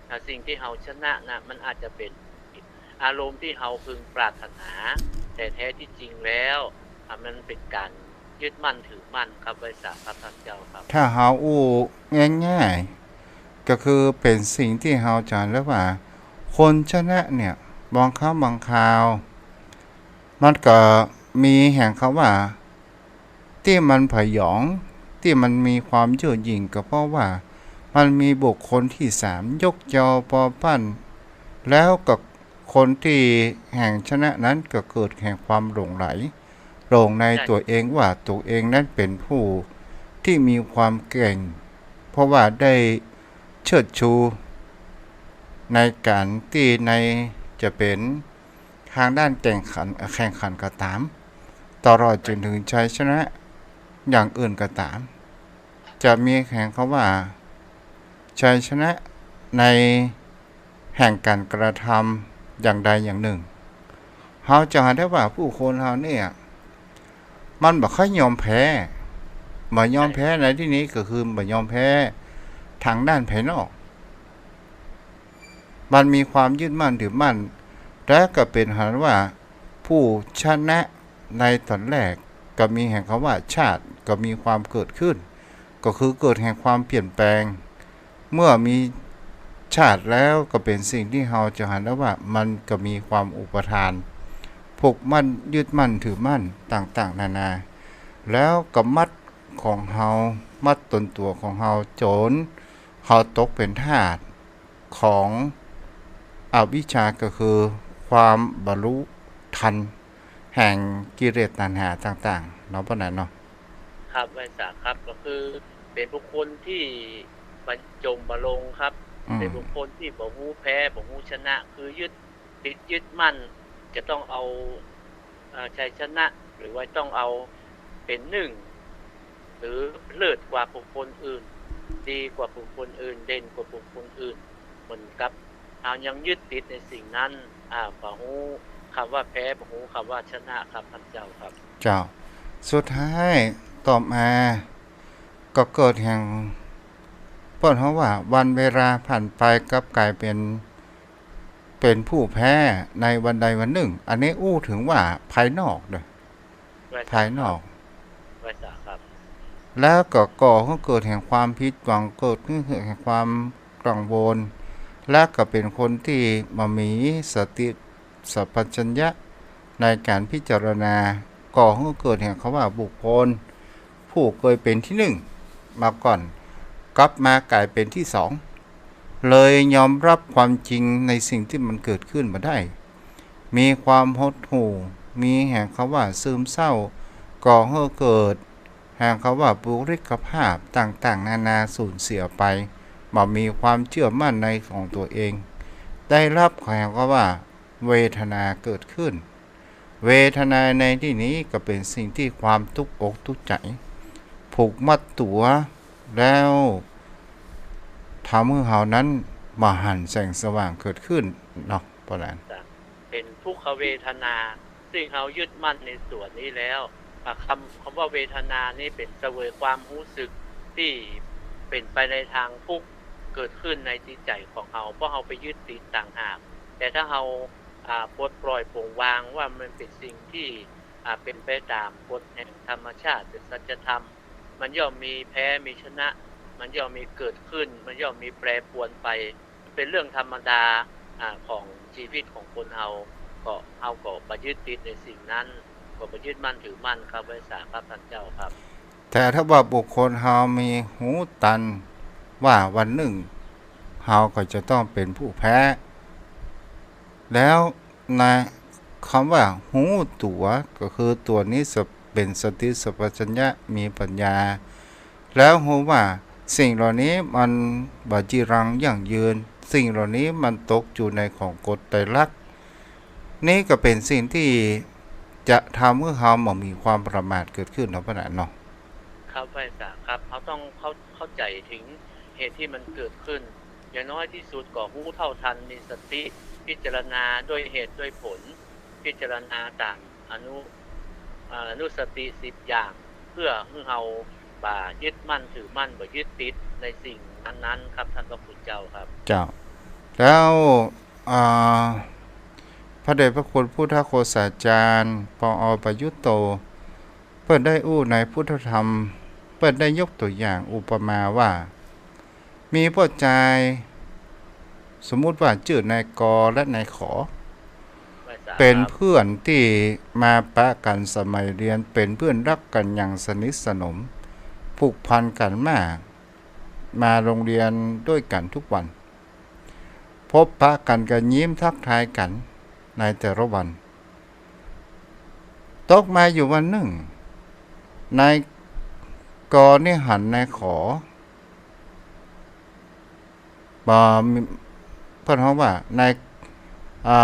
อ่า สิ่งตี้เฮาชนะนะ มันอาจจะเป๋นอารมณ์ตี้เฮาพึงปรารถนา แต่แท้ตี้จริงแล้ว อ่า มันเป๋นก๋านยึดมั่นถือมั่นครับ ไหว้สาครับ ท่านเจ้าครับ ถ้าเฮาอู้ง่ายๆ ก็คือเป๋นสิ่งตี้เฮาจะเรียกว่า คนชนะเนี่ย บางครั้งบางคราว มันก็มีแห่งคำว่า ตี้มันผยอง ตี้มันมีความเย่อหยิ่ง ก็เพราะว่ามันมีบุคคลตี้สาม ยกยอปอปั้น แล้วก็คนตี้แห่งชนะนั้นก็เกิดแห่งความหลงใหล หลงในตั๋วเองว่าตั๋วเองนั้นเป๋นผู้ตี้มีความเก่ง เพราะว่าได้เชิดชูในก๋านตี้ในจะเป๋น ตางด้านแข่งขัน แข่งขันก็ต๋าม ตลอดจ๋นเถิงชัยชนะอย่างอื่นก็ต๋าม จะมีแห่งคำว่า ชัยชนะในแห่งก๋านกระทำอย่างใดอย่างนึ่ง เฮาจะหันได้ว่าผู้คนเฮาเนี่ย มันบ่ค่อยยอมแพ้ บ่ยอมแพ้ในตี้นี้ก็คือบ่ยอมแพ้ตางด้านภายนอก มันมีความยึดมั่นถือมั่น และก็เป๋นหันว่าผู้ชนะในต๋อนแรก ก็มีแห่งกำว่าชาติ ก็มีความเกิดขึ้น ก็คือเกิดแห่งความเปลี่ยนแปลง เมื่อมีชาติแล้วก็เป๋นสิ่งตี้เฮาจะหันได้ว่ามันก็มีความอุปาทาน ผูกมั่นยึดมั่นถือมั่นต่างๆ นานา แล้วก็มัดของเฮา มัดตนตั๋วของเฮาจ๋นเฮาตกเป๋นทาสของอวิชชา ก็คือความบรรลุทันแห่งกิเลสตัณหาต่างๆ เนาะ ป้อหนานเนาะ ครับ ไหว้สาครับ ก็คือเป๋นบุคคลตี้บรรจงบ่ลงครับ อืม เป๋นบุคคลตี้บ่ฮู้แพ้ บ่ฮู้ชนะ คือยึดติดยึดมั่น จะต้องเอา เอ่อ ชัยชนะ หรือว่าต้องเอาเป๋นนึ่ง หรือเลิศกว่าบุคคลอื่น ดีกว่าบุคคลอื่น เด่นกว่าบุคคลอื่น เหมือนกับเฮายังยึดติดในสิ่งนั้น อ่า บ่ฮู้กำว่าแพ้ บ่ฮู้กำว่าชนะครับ ท่านเจ้าครับ เจ้า สุดท้ายต่อมา ก็เกิดแห่ง เปิ้นฮ้องว่าวันเวลาผ่านไปกลับกลายเป๋น เป๋นผู้แพ้ในวันใดวันนึ่ง อันนี้อู้เถิงว่าภายนอกเน่อ ไหว้สา ภายนอก ไหว้สาครับ แล้วก็ก่อหื้อเกิดแห่งความผิดหวัง เกิดหื้อแห่งความกังวล และก็เป๋นคนตี้บ่มีสติสัมปชัญญะในก๋านพิจารณา ก่อหื้อเกิดแห่งกำว่าบุคคล ผู้เกยเป๋นตี้นึ่งมาก่อน กลับมากลายเป๋นตี้สอง เลยยอมรับความจริงในสิ่งตี้มันเกิดขึ้นบ่ได้ มีความหดหู่ มีแห่งกำว่าซึมเศร้า ก่อหื้อเกิดแห่งกำว่าบุคลิกภาพต่างๆ นานาสูญเสียไป บ่มีความเจื้อมั่นในของตั๋วเอง ได้ฮับแห่งกำว่าเวทนาเกิดขึ้น เวทนาในตี้นี้ก็เป๋นสิ่งตี้ความตุ๊กอกตุ๊กใจ๋ ผูกมัดตั๋ว แล้วทำหื้อเฮานั้นบ่หันแสงสว่างเกิดขึ้นเนาะ ป้อหนาน เป๋นทุกขเวทนา ซึ่งเฮายึดมั่นในตั๋วนี้แล้ว อ่า กำ กำว่าเวทนานี้เป๋นเสวยความฮู้สึกตี้เป๋นไปในตางตุ๊กข์เกิดขึ้นในจิตใจ๋ของเฮา เพราะเฮาไปยึดติดต่างหาก แต่ถ้าเฮา อ่า ปลดปล่อยปลงวางว่ามันเป๋นสิ่งตี้ อ่า เป๋นไปต๋ามกฎแห่งธรรมชาติ เป๋นสัจธรรม มันย่อมมีแพ้มีชนะ มันย่อมมีเกิดขึ้น มันย่อมมีแปรปรวนไป มันเป๋นเรื่องธรรมดา อ่า ของจีวิตของคนเฮา ก็เฮาก็บ่ยึดติดในสิ่งนั้น ก็บ่ยึดมั่นถือมั่นครับ ไหว้สาครับ ท่านเจ้าครับ แต่ถ้าว่าบุคคลเฮามีฮู้ตันว่าวันนึ่งเฮาก็จะต้องเป๋นผู้แพ้ แล้วในกำว่าฮู้ตั๋ว ก็คือตั๋วนี้เป๋นสติสัมปชัญญะ มีปัญญา แล้วฮู้ว่าสิ่งเหล่านี้มันบ่จีรังยั่งยืน สิ่งเหล่านี้มันตกอยู่ในของกฎไตรลักษณ์ นี่ก็เป๋นสิ่งตี้จะทำหื้อเฮาบ่มีความประมาทเกิดขึ้นเนาะ ป้อหนานเนาะ ครับ ไหว้สาครับ เฮาต้องเข้า เข้าใจ๋เถิงเหตุตี้มันเกิดขึ้น อย่างน้อยตี้สุดก็ฮู้เท่าตัน มีสติ พิจารณาด้วยเหตุด้วยผล พิจารณาต๋ามอนุ อ่า อนุสติสิบอย่าง เพื่อหื้อเฮาบ่ยึดมั่นถือมั่น บ่ยึดติดในสิ่งนั้นๆ ครับ ท่านพระคุณเจ้าครับ เจ้า แล้ว อ่า พระเดชพระคุณพุทธโฆษาจารย์ ปอ.ประยุตโต เปิ้นได้อู้ในพุทธธรรม เปิ้นได้ยกตั๋วอย่างอุปมาว่า มีป้อจาย สมมุติว่าจื้อนายกอและนายขอ เป๋นเพื่อนตี้มาปะกั๋นสมัยเฮียน เป๋นเพื่อนฮักกั๋นอย่างสนิทสนม ผูกพันกั๋นมาก มาโฮงเฮียนตวยกั๋นกู้วัน พบปะกั๋นก็ยิ้มทักทายกั๋นในแต่ละวัน ตกมาอยู่วันนึ่ง นายกอนี่หันนายขอ บ่ เปิ้นฮ้องว่านาย อ่า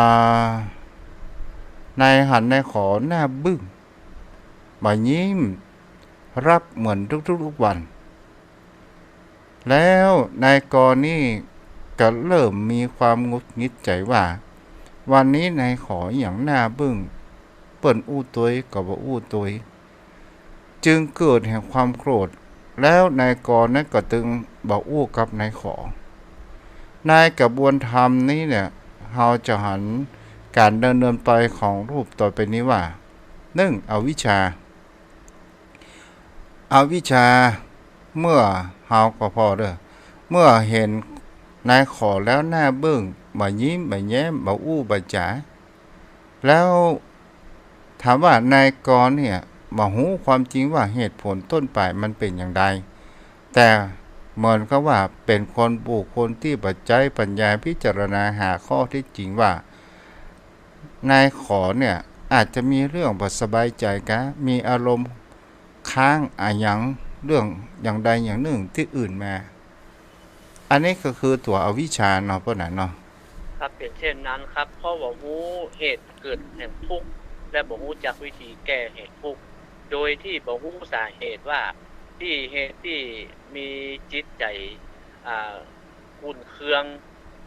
นายหันนายขอหน้าบึ้ง บ่ยิ้มฮับเหมือนกู้ๆ กู้วัน แล้วนายกอนี่ก็เริ่มมีความหงุดหงิดใจ๋ว่า วันนี้นายขออะหยังหน้าบึ้ง เปิ้นอู้ตวยก็บ่อู้ตวย จึงเกิดแห่งความโกรธ แล้วนายกอนั้นก็ตึงบ่อู้กับนายขอ ในกระบวนธรรมนี้เนี่ย เฮาจะหันก๋านดำเนินไปของรูปต่อไปนี้ว่า นึ่ง อวิชชา อวิชชา เมื่อเฮาก็ผ่อเน่อ เมื่อหันนายขอแล้วหน้าบึ้ง บ่ยิ้ม บ่แย้ม บ่อู้ บ่จ๋า แล้วถามว่านายกรเนี่ย บ่ฮู้ความจริงว่าเหตุผลต้นปลายมันเป๋นอย่างใด แต่เหมือนกับว่าเป๋นคนบุคคลตี้บ่ใจ๊ปัญญาพิจารณาหาข้อเท็จจริงว่า นายขอเนี่ย อาจจะมีเรื่องบ่สบายใจ๋กา มีอารมณ์ค้างอะหยัง เรื่องอย่างใดอย่างนึ่งตี้อื่นมา อันนี้ก็คือตั๋วอวิชชาเนาะ ป้อหนานเนาะ ครับ เป๋นเช่นนั้นครับ เพราะบ่ฮู้เหตุเกิดแห่งทุกข์ และบ่ฮู้จักวิธีแก้เหตุทุกข์ โดยตี้บ่ฮู้สาเหตุว่า ตี้เหตุตี้มีจิตใจ๋ อ่า ขุ่นเคือง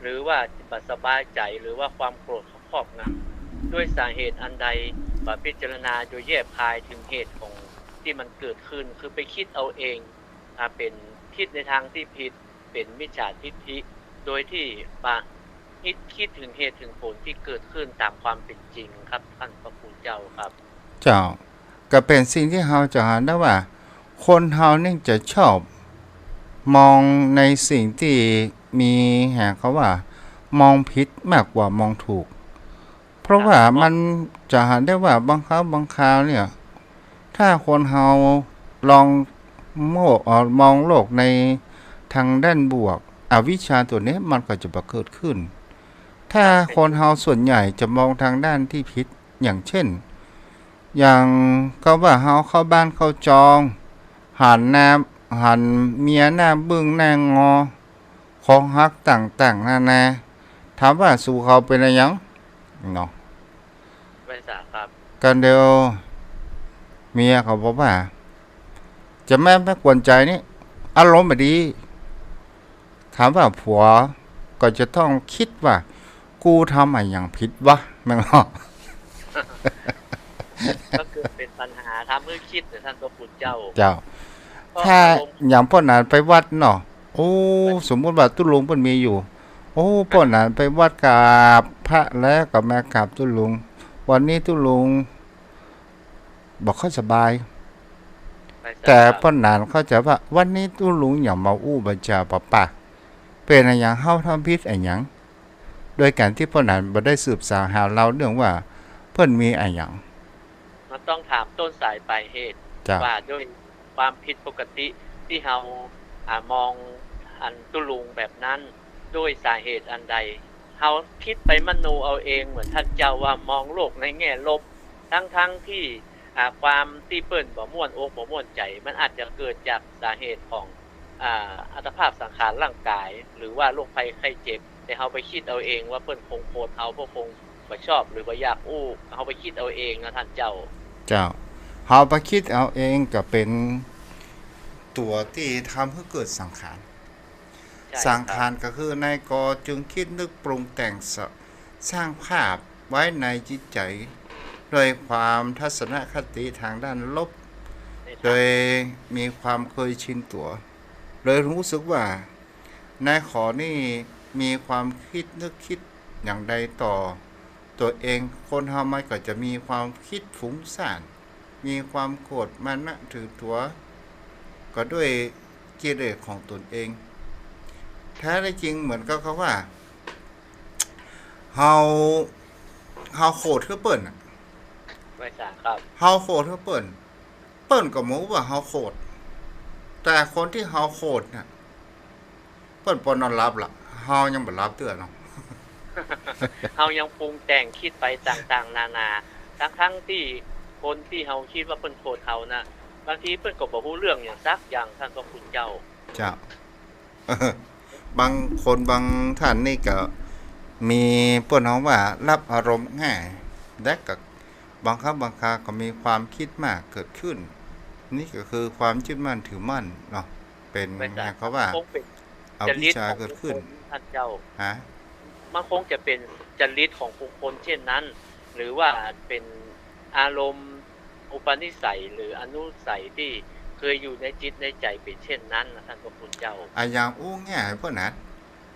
หรือว่าบ่สบายใจ๋ หรือว่าความโกรธเขาครอบงำ ด้วยสาเหตุอันใด บ่พิจารณาโดยแยบคายเถิงเหตุของตี้มันเกิดขึ้น คือไปกึ๊ดเอาเอง อ่า เป๋น กึ๊ดในตางตี้ผิด เป๋นมิจฉาทิฏฐิ โดยตี้บ่กึ๊ด กึ๊ดเถิงเหตุเถิงผลตี้เกิดขึ้นต๋ามความเป๋นจริงครับ ต้านพระคุณเจ้าครับ เจ้า ก็เป๋นสิ่งตี้เฮาจะหันได้ว่า คนเฮานี่จะชอบมองในสิ่งตี้มี หาเขาว่ามองผิดมากกว่ามองถูก เพราะว่า ครับ มันจะหันได้ว่าบางครั้งบางคราวเนี่ย ถ้าคนเฮาลองโม- เอ่อ มองโลกในตางด้านบวก อวิชชาตั๋วนี้มันก็จะบ่เกิดขึ้น ถ้าคนเฮาส่วนใหญ่จะมองตางด้านตี้ผิด อย่างเช่น อย่างก็ว่าเฮาเข้าบ้านเข้าจอง หันหน้า หันเมียหน้าบึ้งหน้างอ ของฮักต่างๆ นานา ถามว่าสูเขาเป๋นอะหยังเนาะ ไม่ทราบครับ กันเดียว เมียเขาบอกว่า จะแม่ไม่กวนใจ๋นี่ อารมณ์บ่ดี ถามว่าผัวก็จะต้องกึ๊ดว่า กูทำอะหยังผิดวะ แม่นบ่ ก็เกิดเป๋นปัญหา ทำหื้อกึ๊ดเน่อ ต้านพระคุณเจ้า เจ้า เพราะ ถ้า อารมณ์ อย่างป้อหนานไปวัดเนาะ โอ้ สมมุติว่าตุ๊ลุงเปิ้นมีอยู่ โอ้ ป้อหนานไปวัดกราบพระแล้วก็มากราบตุ๊ลุง วันนี้ตุ๊ลุงบ่ค่อยสบาย ไม่ทราบ แต่ป้อหนานเข้าใจ๋ว่า วันนี้ตุ๊ลุงหยังบ่อู้บ่จ๋าปะปะ เป๋นอะหยัง เฮาทำผิดอะหยัง โดยก๋านตี้ป้อหนานบ่ได้สืบสาวหาเล่าเรื่องว่าเปิ้นมีอะหยัง มันต้องถามต้นสายปลายเหตุ เจ้า ว่าด้วยความผิดปกติตี้เฮา อ่า มองอันตุ๊ลุงแบบนั้น ด้วยสาเหตุอันใด เฮากึ๊ดไปมโนเอาเอง เหมือนต้านเจ้าว่ามองโลกในแง่ลบ ทั้งๆ ตี้ อ่า ความตี้เปิ้นบ่ม่วนอกบ่ม่วนใจ๋ มันอาจจะเกิดจากสาเหตุของ อ่า อัตภาพสังขารร่างกาย หรือว่าโรคภัยไข้เจ็บ แต่เฮาไปกึ๊ดเอาเองว่าเปิ้นคงโกรธเฮา เปิ้นคงบ่ชอบ หรือบ่อยากอู้ เฮาไปกึ๊ดเอาเองนะต้านเจ้า เจ้า เฮาไปกึ๊ดเอาเองก็เป๋นตั๋วตี้ทำหื้อเกิดสังขาร ใช่ครับ สังขารก็คือนายกอจึงกึ๊ดนึกปรุงแต่งส- สร้างภาพไว้ในจิตใจ๋ ด้วยความทัศนคติตางด้านลบ ใช่ครับ โดยมีความเคยชินตั๋ว เลยรู้สึกว่า นายขอนี่มีความกึ๊ดนึกกึ๊ดอย่างใดต่อตั๋วเอง คนเฮามันก็จะมีความกึ๊ดฟุ้งซ่าน มีความโกรธมานะถือตั๋ว ก็ด้วยกิเลสของตนเอง แท้จริงเหมือนกับเขาว่า เฮา เฮาโกรธหื้อเปิ้นน่ะ ไม่ทราบครับ เฮาโกรธหื้อเปิ้น เปิ้นก็บ่ฮู้ว่าเฮาโกรธ แต่คนตี้เฮาโกรธเนี่ย เปิ้นปอนนอนหลับละ เฮายังบ่หลับเตื้อเนาะ เฮายังปรุงแต่งกึ๊ดไปต่างๆ นานา ทั้งๆ ตี้คนตี้เฮากึ๊ดว่าเปิ้นโกรธเฮานะ บางทีเปิ้นก็บ่ฮู้เรื่องหยังสักอย่าง ต้านพระคุณเจ้า เจ้า บางคนบางท่านนี่ก็มี เปิ้นฮ้องว่ารับอารมณ์ง่าย และก็บางครั้งบางคราก็มีความกึ๊ดมากเกิดขึ้น นี่ก็คือความยึดมั่นถือมั่นเนาะ เป๋น ไม่ทราบ อย่างเขาว่า คงเป๋น อวิชชาเกิดขึ้น จริตของบุคคล ต้านเจ้า ฮะ มันคงจะเป๋นจริตของบุคคลเช่นนั้น หรือว่าเป๋นอารมณ์ อุปนิสัยหรืออนุสัยตี้เคยอยู่ในจิตในใจ๋เป๋นเช่นนั้นนะ ต้านพระคุณเจ้า อะ อย่างอู้ง่ายๆ พวกนั้น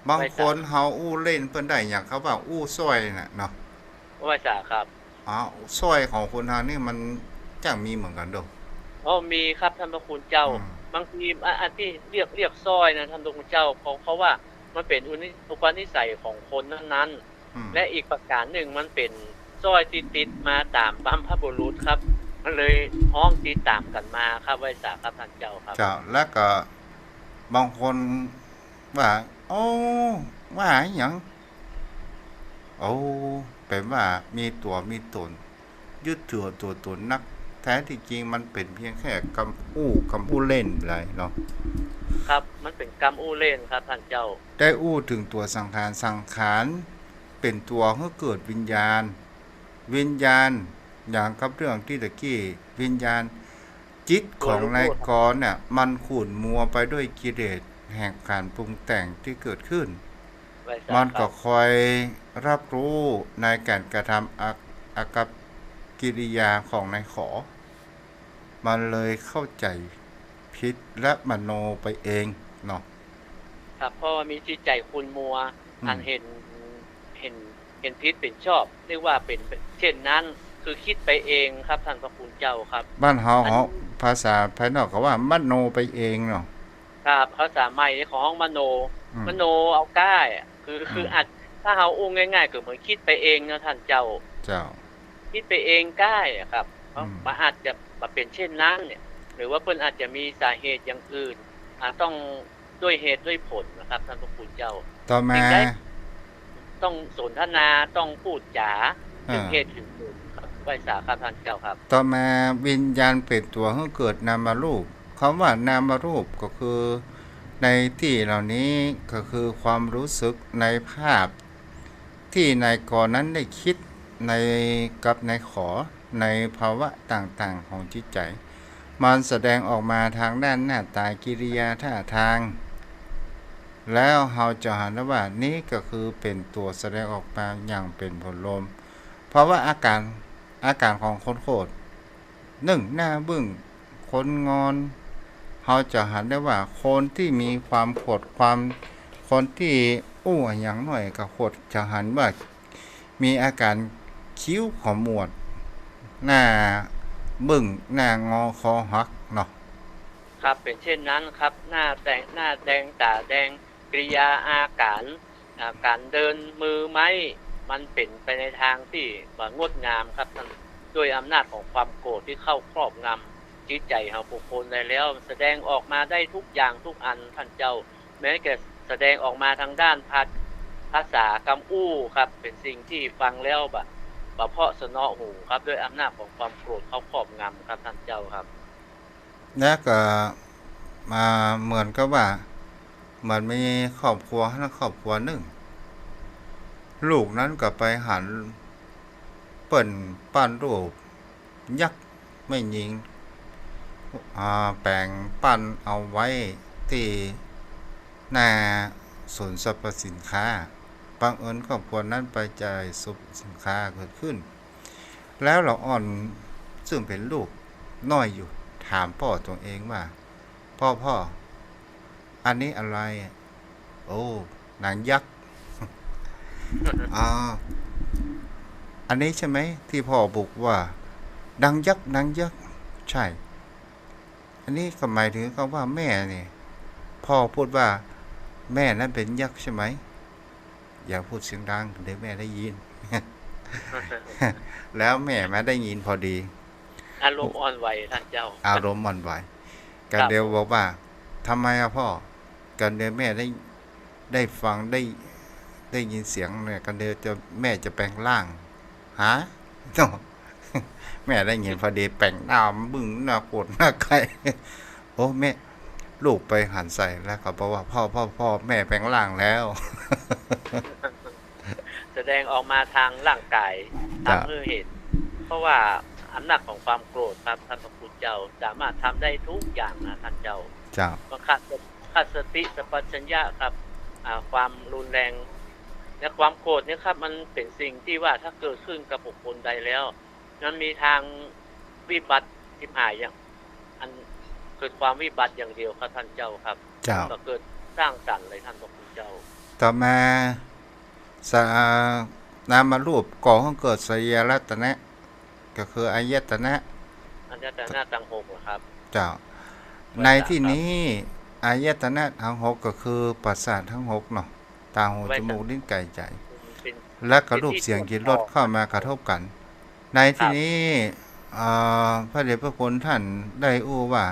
บางคนเฮาอู้เล่นเปิ้นได้ อย่างกำว่าอู้ซ้อยน่ะเนาะ ไหว้สาครับ อ๋อ ซ้อยของคนเฮานี่มันจักมีเหมือนกั๋นโด อ๋อ มีครับท่านพระคุณเจ้า อืม บางที อะ อันตี้เรียก เรียกซ้อยนะท่านพระคุณเจ้า เพราะ เพราะว่ามันเป๋นอุนิ อุปนิสัยของคนนั้นๆ อืม และอีกประก๋านนึ่งมันเป๋นซ้อยตี้ติดมาต๋ามบรรพบุรุษครับ มันเลยฮ้องติดต๋ามกั๋นมาครับ ไหว้สาครับท่านเจ้าครับ เจ้า แล้วก็บางคนว่า โอ้ ว่าอะหยัง โอ้ เป๋นว่ามีตั๋วมีต๋น ยึดถือตั๋วต๋นนัก แท้ตี้จริงมันเป๋นเพียงแค่กำอู้ กำอู้เล่นไปเลยเนาะ ครับ มันเป๋นกำอู้เล่นครับท่านเจ้า ได้อู้เถิงตั๋วสังขาร สังขารเป๋นตั๋วหื้อเกิดวิญญาณ วิญญาณ อย่างกับเรื่องตี้ตะกี้ วิญญาณ จิตของนายกรเนี่ย มันขุ่นมัวไปด้วยกิเลสแห่งก๋านปรุงแต่งตี้เกิดขึ้น ไหว้สาครับ มันก็คอยรับรู้ในก๋านกระทำอา อากัปกิริยาของนายขอ มันเลยเข้าใจ๋ผิดและมโนไปเองเนาะ ครับ เพราะว่ามีจิตใจ๋ขุ่นมัว อืม อันเห็น เห็น เห็นผิดเป๋นชอบ เรียกว่าเป๋นเช่นนั้น คือคิดไปเองครับท่านพระคุณเจ้าครับ บ้านเฮา อัน ภาษาภายนอกก็ว่ามโนไปเองเนาะ ครับ ภาษาใหม่นี่เขาฮ้องมโน อืม มโนเอาก้าอะ คือ อืม คืออาจ ถ้าเฮาอู้ง่ายๆ ก็เหมือนคิดไปเองเนาะท่านเจ้า เจ้า คิดไปเองก้าอะครับ อืม มันอาจจะบ่เป๋นเช่นนั้นเนี่ย หรือว่าเปิ้นอาจจะมีสาเหตุอย่างอื่น อ่า ต้อง ด้วยเหตุด้วยผลนะครับท่านพระคุณเจ้า ต่อมา สิ่งใดต้องสนทนา ต้องพูดจ๋า อ่า ถึงเหตุถึงผลครับ ไหว้สาครับท่านเจ้าครับ ต่อมาวิญญาณเป๋นตั๋วหื้อเกิดนามรูป กำว่านามรูปก็คือในตี้เหล่านี้ก็คือความรู้สึกในภาพ ตี้นายกรนั้นได้คิดใน กับนายขอ ในภาวะต่างๆ ของจิตใจ๋ มันแสดงออกมาตางด้านหน้าต๋ากิริยาท่าตาง แล้วเฮาจะหันได้ว่านี้ก็คือเป๋นตั๋วแสดงออกมาอย่างเป๋นผลลม เพราะว่าอาก๋าน อาก๋านของคนโขด นึ่ง หน้าบึ้ง คนงอน เฮาจะหันได้ว่าคนตี้มีความโขด ความ คนตี้อู้อะหยังหน้อยก็โขด จะหันว่ามีอาก๋านคิ้วขมวด หน้าบึ้ง หน้างอ คอหักเนาะ ครับ เป๋นเช่นนั้นครับ หน้าแดง หน้าแดง ต๋าแดง กิริยาอาก๋าน อ่า ก๋านเดินมือไม้ มันเป๋นไปในตางตี้บ่งดงามครับท่าน ด้วยอำนาจของความโกรธตี้เข้าครอบงำจิตใจ๋ของบุคคลได้แล้ว แสดงออกมาได้ทุกอย่างทุกอันท่านเจ้า แม้จะแสดงออกมาตางด้านภา ภาษากำอู้ครับ เป๋นสิ่งตี้ฟังแล้วบ่ บ่เพราะสนอหูครับ ด้วยอำนาจของความโกรธเข้าครอบงำครับท่านเจ้าครับ แล้วก็มาเหมือนกับว่า มันมีครอบครัวนั้นครอบครัวนึ่ง ลูกนั้นก็ไปหันเปิ้นปั้นรูปยักษ์แม่ญิง อ่า แป๋งปั้นเอาไว้ตี้หน้าศูนย์สรรพสินค้า บังเอิญครอบครัวนั้นไปจ่ายสรรพสินค้าเกิดขึ้น แล้วละอ่อนซึ่งเป๋นลูกน้อยอยู่ ถามป้อตั๋วเองว่า "ป้อ ป้อ อันนี้อะไร" "โอ้ หนังยักษ์" "อ๋อ อันนี้ใช่ไหมตี้ป้อบอกว่า หนังยักษ์ หนังยักษ์" "ใช่" "อันนี้ก็หมายถึงกำว่าแม่นี่ ป้อพูดว่าแม่นั้นเป๋นยักษ์ใช่ไหม" "อย่าพูดเสียงดัง เดี๋ยวแม่ได้ยิน" แล้วแม่มาได้ยินพอดี อารมณ์อ่อนไหวท่านเจ้า อารมณ์อ่อนไหว กั๋นเดียวบอกว่า "ทำไมอะป้อ" "กั๋นเดียวแม่ได้ ได้ฟัง ได้ ได้ยินเสียงเนี่ย กั๋นเดียวจะ แม่จะแป๋งร่าง" "ฮะ" โถ่ แม่ได้ยินพอดี แป๋งหน้าบึ้ง หน้าโขด หน้าไข่ โอ้ แม่ ลูกไปหันใส่แล้วก็บอกว่า "ป้อ ป้อ ป้อ แม่แป๋งร่างแล้ว" แสดงออกมาตางร่างก๋าย เจ้า ตางหื้อเห็น เพราะว่าอำนาจของความโกรธครับ ท่านพระคุณเจ้า สามารถทำได้ทุกอย่างนะท่านเจ้า เจ้า มันขาด ขาดสติสัมปชัญญะครับ อ่า ความรุนแรง และความโกรธเนี่ยครับ มันเป๋นสิ่งตี้ว่าถ้าเกิดขึ้นกับบุคคลใดแล้ว มันมีตางวิบัติชิบหายอย่าง อันเกิดความวิบัติอย่างเดียวครับท่านเจ้าครับ เจ้า บ่เกิดสร้างสรรค์เลยท่านพระคุณเจ้า ต่อมา สะ- นามรูปก่อหื้อเกิดไสยรัตนะ ก็คืออายตนะ อายตนะตังหกเหรอครับ เจ้า ในตี้นี้ อายตนะตังหกก็คือประสาทตังหกเนาะ ต๋า หู จ๋มูก ลิ้น ก๋าย ใจ๋ แล้วก็รูป เสียง กลิ่น รส เข้ามากระทบกั๋น ในตี้นี้ เอ่อ พระเดชพระคุณต้านได้อู้ว่า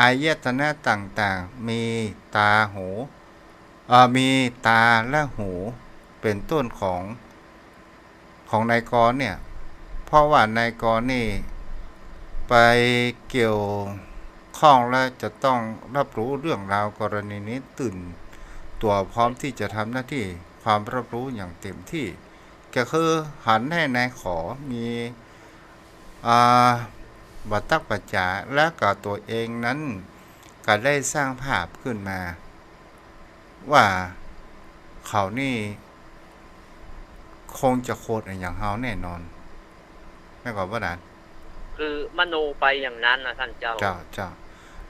อายตนะต่างๆ มีต๋า หู เอ่อ มีต๋าและหู เป๋นต้นของ ของนายกรเนี่ย เพราะว่านายกรนี่ไปเกี่ยวข้องและจะต้องรับรู้เรื่องราวกรณีนี้ ตื่นตั๋วพร้อมตี้จะทำหน้าตี้ความรับรู้อย่างเต็มตี้ ก็คือหันแห่นายขอมี อ่า บ่ตั๊กบ่จ๋า และก็ตั๋วเองนั้นก็ได้สร้างภาพขึ้นมา ว่าเขานี่คงจะโขดอะหยังเฮาแน่นอน แม่นก่อบ่าดาล คือมโนไปอย่างนั้นนะต้านเจ้า เจ้า เจ้า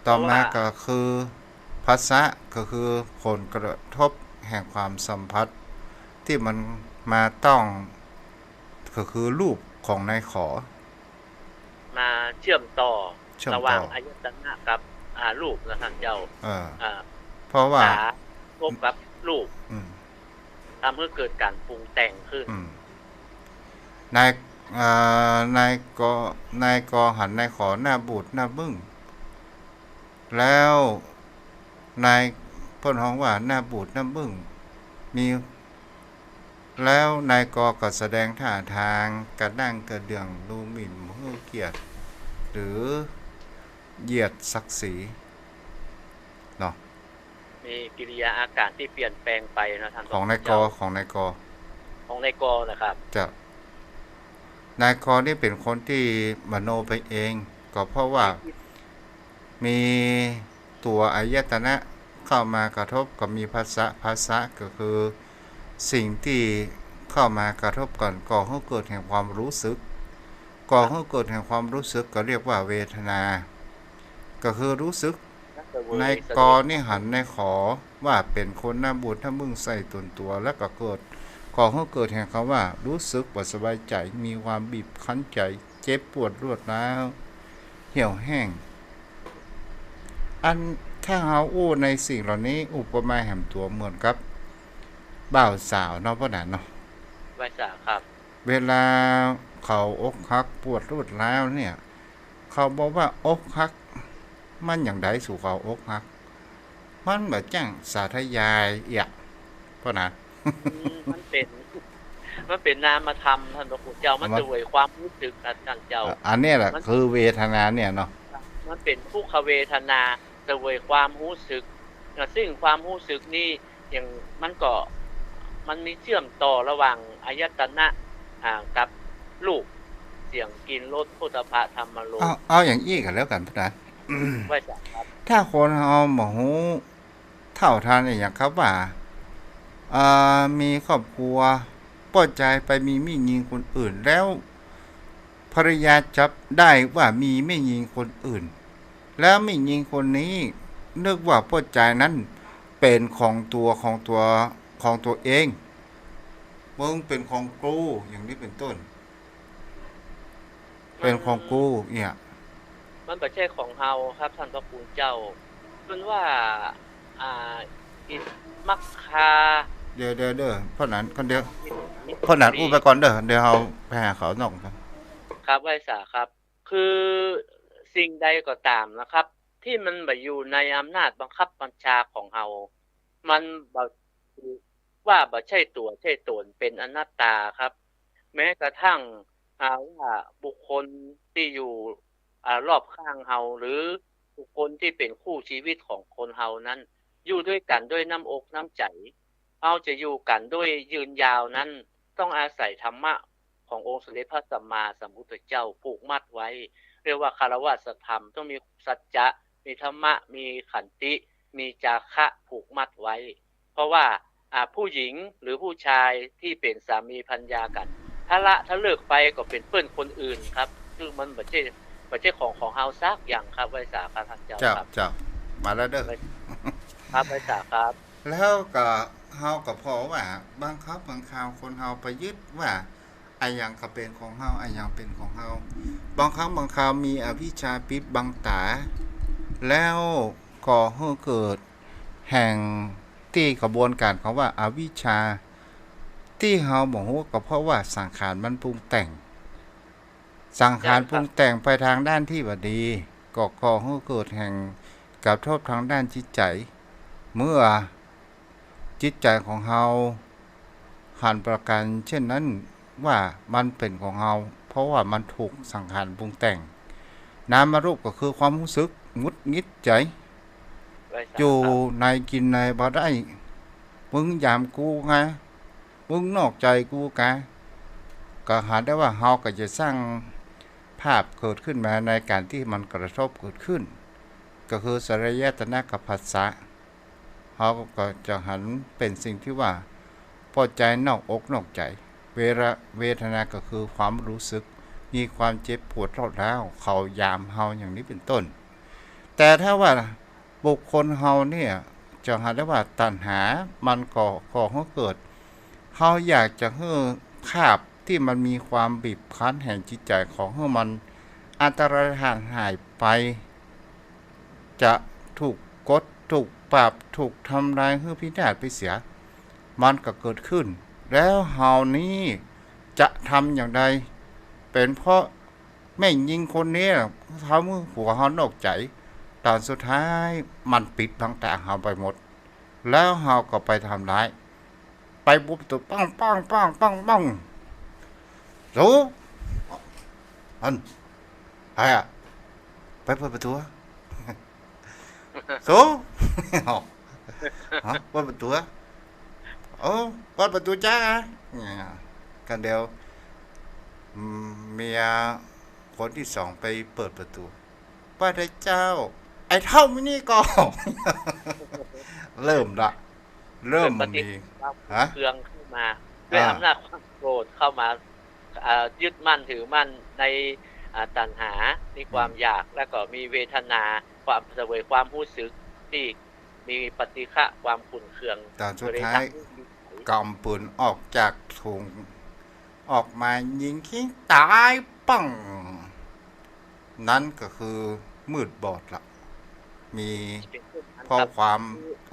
ต่อมา เพราะว่า ก็คือผัสสะ ก็คือผลกระทบแห่งความสัมผัส ตี้มันมาต้อง ก็คือรูปของนายขอ มาเชื่อมต่อ เชื่อมต่อ ระหว่างอายตนะกับ อ่า รูปนะต้านเจ้า เออ อ่า เพราะว่า ต๋าพบกับรูป อืม ทำให้เกิดการปรุงแต่งขึ้น อืม นาย เอ่อ นายกอ นายกอหันนายขอหน้าบูดหน้าบึ้ง แล้วนาย เปิ้นฮ้องว่าหน้าบูดหน้าบึ้ง มี แล้วนายกอก็แสดงท่าทางกระด้างกระเดื่อง ดูหมิ่นหื้อเกียรติ หรือเหยียดศักดิ์ศรี เนาะ มีกิริยาอาการตี้เปลี่ยนแปลงไปนะต้าน ของนายกอ เจ้า ของนายกอ ของนายกอนะครับ เจ้า นายกอนี่เป๋นคนตี้มโนไปเอง ก็เพราะว่า มีตั๋วอายตนะเข้ามากระทบ ก็มีผัสสะ ผัสสะก็คือสิ่งตี้เข้ามากระทบกั๋น ก่อหื้อเกิดแห่งความรู้สึก ก่อหื้อเกิดแห่งความรู้สึกก็เรียกว่าเวทนา ก็คือรู้สึก นายกอนี่หันนายขอว่าเป๋นคนหน้าบูดหน้าบึ้งใส่ต๋นตั๋ว แล้วก็เกิด ก่อหื้อเกิดแห่งกำว่ารู้สึกบ่สบายใจ๋ มีความบีบคั้นใจ๋ เจ็บปวดรวดร้าว เหี่ยวแห้ง อันถ้าเฮาอู้ในสิ่งเหล่านี้ อุปมาแหมตั๋วเหมือนกับบ่าวสาวเนาะ ป้อหนานเนาะ ไหว้สาครับ เวลาเขาอกหักปวดรวดร้าวเนี่ย เขาบอกว่าอกหัก มันอย่างใด สูเขาอกหัก มันบ่จ้างสาธยายเอียะ ป้อหนาน อืม มันเป๋น มันเป๋นนามธรรม ต้านพระคุณเจ้า มัน มันเสวยความรู้สึก ต้านเจ้า อ่ะ อันเนี้ยแหละ มัน คือเวทนาเนี่ยเนาะ มันเป๋นทุกขเวทนา เสวยความรู้สึก นะ ซึ่งความรู้สึกนี่ อย่าง มันก็ มันมีเชื่อมต่อระหว่างอายตนะ อ่า กับรูป เสียง กลิ่น รส โผฏฐัพพะ ธรรมารมณ์ เอา เอาอย่างอี้ก็แล้วกั๋น ป้อหนาน ไหว้สาครับ ถ้าคนเฮาบ่ฮู้ เท่าทันอะหยังครับว่า เอ่อ มีครอบครัว ป้อจายไปมีแม่ญิงคนอื่น แล้วภรรยาจับได้ว่ามีแม่ญิงคนอื่น แล้วแม่ญิงคนนี้นึกว่าป้อจายนั้นเป๋นของตั๋ว ของตั๋ว ของตั๋วเอง มึงเป๋นของกู อย่างนี้เป๋นต้น เป๋นของกู เนี่ย มันบ่ใจ้ของเฮาครับ ต้านพระคุณเจ้า เปิ้นว่า อ่า อิมัคคา เดี๋ยว เดี๋ยว เดี๋ยว ป้อหนาน คนเดียว ป้อหนานอู้ไปก่อนเด้อ เดี๋ยวเฮาไปหาเขานอกกั๋น ครับ ไหว้สาครับ คือสิ่งใดก็ต๋ามนะครับ ตี้มันบ่อยู่ในอำนาจบังคับบัญชาของเฮา มันบ่ ว่าบ่ใจ้ตั๋วใจ้ต๋น เป๋นอนัตตาครับ แม้กระทั่ง อ่า ว่าบุคคลตี้อยู่ อ่า รอบข้างเฮา หรือบุคคลตี้เป๋นคู่ชีวิตของคนเฮานั้น อยู่ตวยกั๋นตวยน้ำอกน้ำใจ๋ เฮาจะอยู่กั๋นตวยยืนยาวนั้น ต้องอาศัยธรรมะขององค์สมเด็จพระสัมมาสัมพุทธเจ้าผูกมัดไว้ เรียกว่าคารวะสัทธรรม ต้องมีสัจจะ มีธรรมะ มีขันติ มีจาคะผูกมัดไว้ เพราะว่า อ่า ผู้หญิงหรือผู้จายตี้เป๋นสามีภรรยากั๋น ถ้าละถ้าเลิกไปก็เป๋นเปิ้นคนอื่นครับ คือมันบ่ใจ้ บ่ใจ้ของของเฮาสักอย่างครับ ไหว้สาครับ ต้านเจ้า เจ้า ครับ เจ้า มาแล้วเด้อ ครับ ไหว้สาครับ แล้วก็เฮาก็ผ่อว่าบางครั้งบางคราวคนเฮาไปยึดว่าอะหยังก็เป๋นของเฮา อะหยังเป๋นของเฮา บางครั้งบางคราวมีอวิชชาปิดบังต๋า แล้วก่อหื้อเกิดแห่งตี้กระบวนก๋านของว่าอวิชชา ตี้เฮาบ่ฮู้ก็เพราะว่าสังขารมันปรุงแต่ง สังขารปรุงแต่งไปตางด้านตี้บ่ดี ก็ก่อหื้อเกิดแห่งกระทบตางด้านจิตใจ๋ เมื่อจิตใจ๋ของเฮาหันประก๋านเช่นนั้นว่ามันเป๋นของเฮา เพราะว่ามันถูกสังขารปรุงแต่ง นามรูปก็คือความฮู้สึกหงุดหงิดใจ๋ อยู่ในกิ๋นในบ่ได้ มึงหยามกูกา มึงนอกใจ๋กูกา ก็หาได้ว่าเฮาก็จะสร้างภาพเกิดขึ้นมาในก๋านตี้มันกระทบเกิดขึ้น ก็คือสลายตนะกับผัสสะ เฮาก็จะหันเป๋นสิ่งตี้ว่าปอใจ๋นอกอกนอกใจ๋ เวระ เวทนาก็คือความฮู้สึก มีความเจ็บปวดร้าวร้าว เขาหยามเฮาอย่างนี้เป๋นต้น แต่ถ้าว่าบุคคลเฮาเนี่ยจะหาได้ว่าตัณหามันก็ก่อหื้อเกิด เฮาอยากจะหื้อภาพตี้มันมีความบีบคั้นแห่งจิตใจ๋ของหื้อมันอันตรธานหายไป จะถูกกด ถูกปรับ ถูกทำลายหื้อพินาศไปเสีย มันก็เกิดขึ้น แล้วเฮานี้จะทำอย่างใด เป๋นเพราะแม่ญิงคนนี้ทำหื้อผัวเฮานอกใจ๋ ต๋อนสุดท้ายมันปิดบังต๋าเฮาไปหมด แล้วเฮาก็ไปทำร้าย ไปบุบประตู๋ ปัง ปัง ปัง ปัง ปัง สู อัน ใผอะ ไปเปิดประตู๋ สู ฮะ เปิดประตู๋ โอ้ เปิดประตู๋จ้า เนี่ย กั๋นเดียว อืม เมียคนตี้สองไปเปิดประตู๋ ว่าไดเจ้า ไอ้เฒ่ามินี่ก่อ เริ่มละ เริ่มมี เกิดปฏิฆาความขุ่นเคืองเข้ามา ฮะ ด้วย อ่า อำนาจความโกรธเข้ามา อ่า ยึดมั่นถือมั่นใน อ่า ตัณหา มีความ อืม อยาก แล้วก็มีเวทนา ความเสวยความฮู้สึกตี้มีปฏิฆะความขุ่นเคือง ต๋อนสุดท้าย ก็เลยทำให้ ก๋ำปืนออกจากถุง ออกมายิงทิ้งต๋ายปัง นั้นก็คือมืดบอดละ มี เป็นต้นนั้น เพราะ ครับ ความ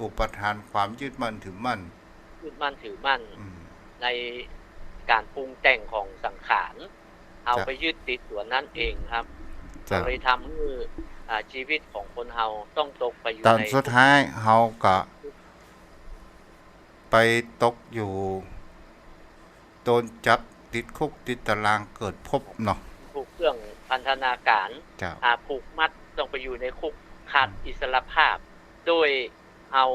อุปาทาน ความยึดมั่นถือมั่น ยึดมั่นถือมั่น อืม ในก๋านปรุงแต่งของสังขาร เอา เจ้า ไปยึดติดตั๋วนั้นเองครับ เจ้า ก็เลยทำหื้อ อ่า ชีวิตของคนเฮาต้องตกไปอยู่ ต๋อน ใน สุดท้ายเฮาก็ไปตกอยู่ โดนจับติดคุกติดตารางเกิดภพเนาะ ผูกเครื่องพันธนาก๋าน เจ้า อ่า ผูกมัดต้องไปอยู่ในคุกขาด อืม อิสรภาพ โดยเอา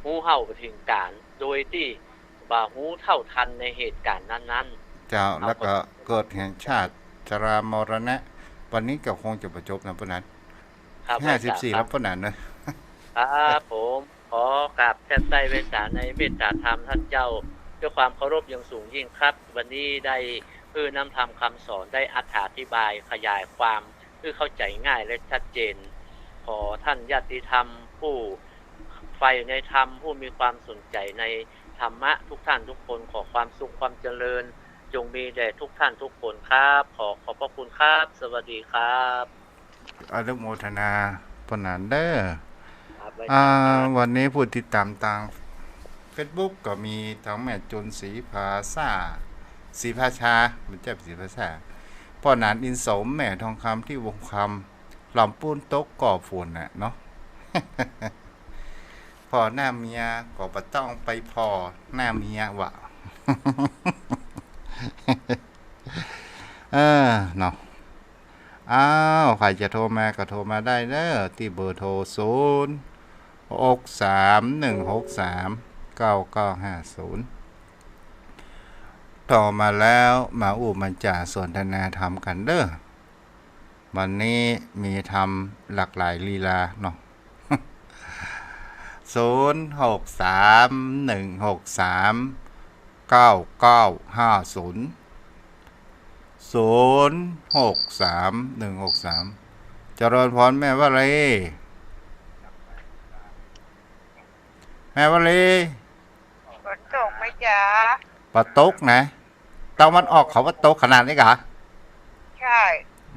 ฮู้เท่าบ่เถิงก๋าน โดยตี้บ่ฮู้เท่าทันในเหตุก๋ารณ์นั้นๆ เจ้า แล้วก็เกิดแห่งชาติ ชรามรณะ วันนี้ก็คงจะบ่จบนะป้อหนาน ครับ ห้าสิบสี่ แล้วป้อหนานเนอะ ครับผม ขอกราบแทบใต้เวสาในเมตตาธรรมท่านเจ้า ด้วยความเคารพอย่างสูงยิ่งครับ วันนี้ได้ เออ นำธรรมคำสอนได้อธิบายขยายความ เออ เข้าใจ๋ง่ายและชัดเจน ขอท่านญาติธรรมผู้ใฝ่ในธรรม ผู้มีความสนใจ๋ในธรรมะทุกท่านทุกคน ขอความสุขความเจริญ จงมีแด่ทุกท่านทุกคนครับ ขอขอบพระคุณครับ สวัสดีครับ อนุโมทนาป้อหนานเด้อ ครับ อ่า วันนี้ผู้ติดต๋ามตาง เฟซบุ๊ก ก็มีตางแม่จุนศรีภาษา ศรีภาชา บ่ใจ้ศรีภาษา ป้อหนานอินสม แม่ทองคำ ตี้วงคำ ลำปูนตกก่อฝนน่ะเนาะ ผ่อหน้าเมียก็บ่ต้องไปผ่อหน้าเมียวะ เออ เนาะ อ้าว ใผจะโทรมาก็โทรมาได้เด้อ ตี้เบอร์โทร ศูนย์ หก สาม หนึ่ง หก สาม เก้า เก้า ห้า ศูนย์ โทรมาแล้วมาอู้มาจ๋าสนทนาธรรมกั๋นเด้อ วันนี้มีธรรมหลากหลายลีลาเนาะ ศูนย์ หก สาม หนึ่ง หก สาม เก้า เก้า ห้า ศูนย์ ศูนย์ หก สาม หนึ่ง หก สาม เจริญพรแม่วลี แม่วลี ฝนตกไหมจ๊ะ บ่ตกนะ ตะวันออกเขาว่าตกขนาดนี้กะ ใช่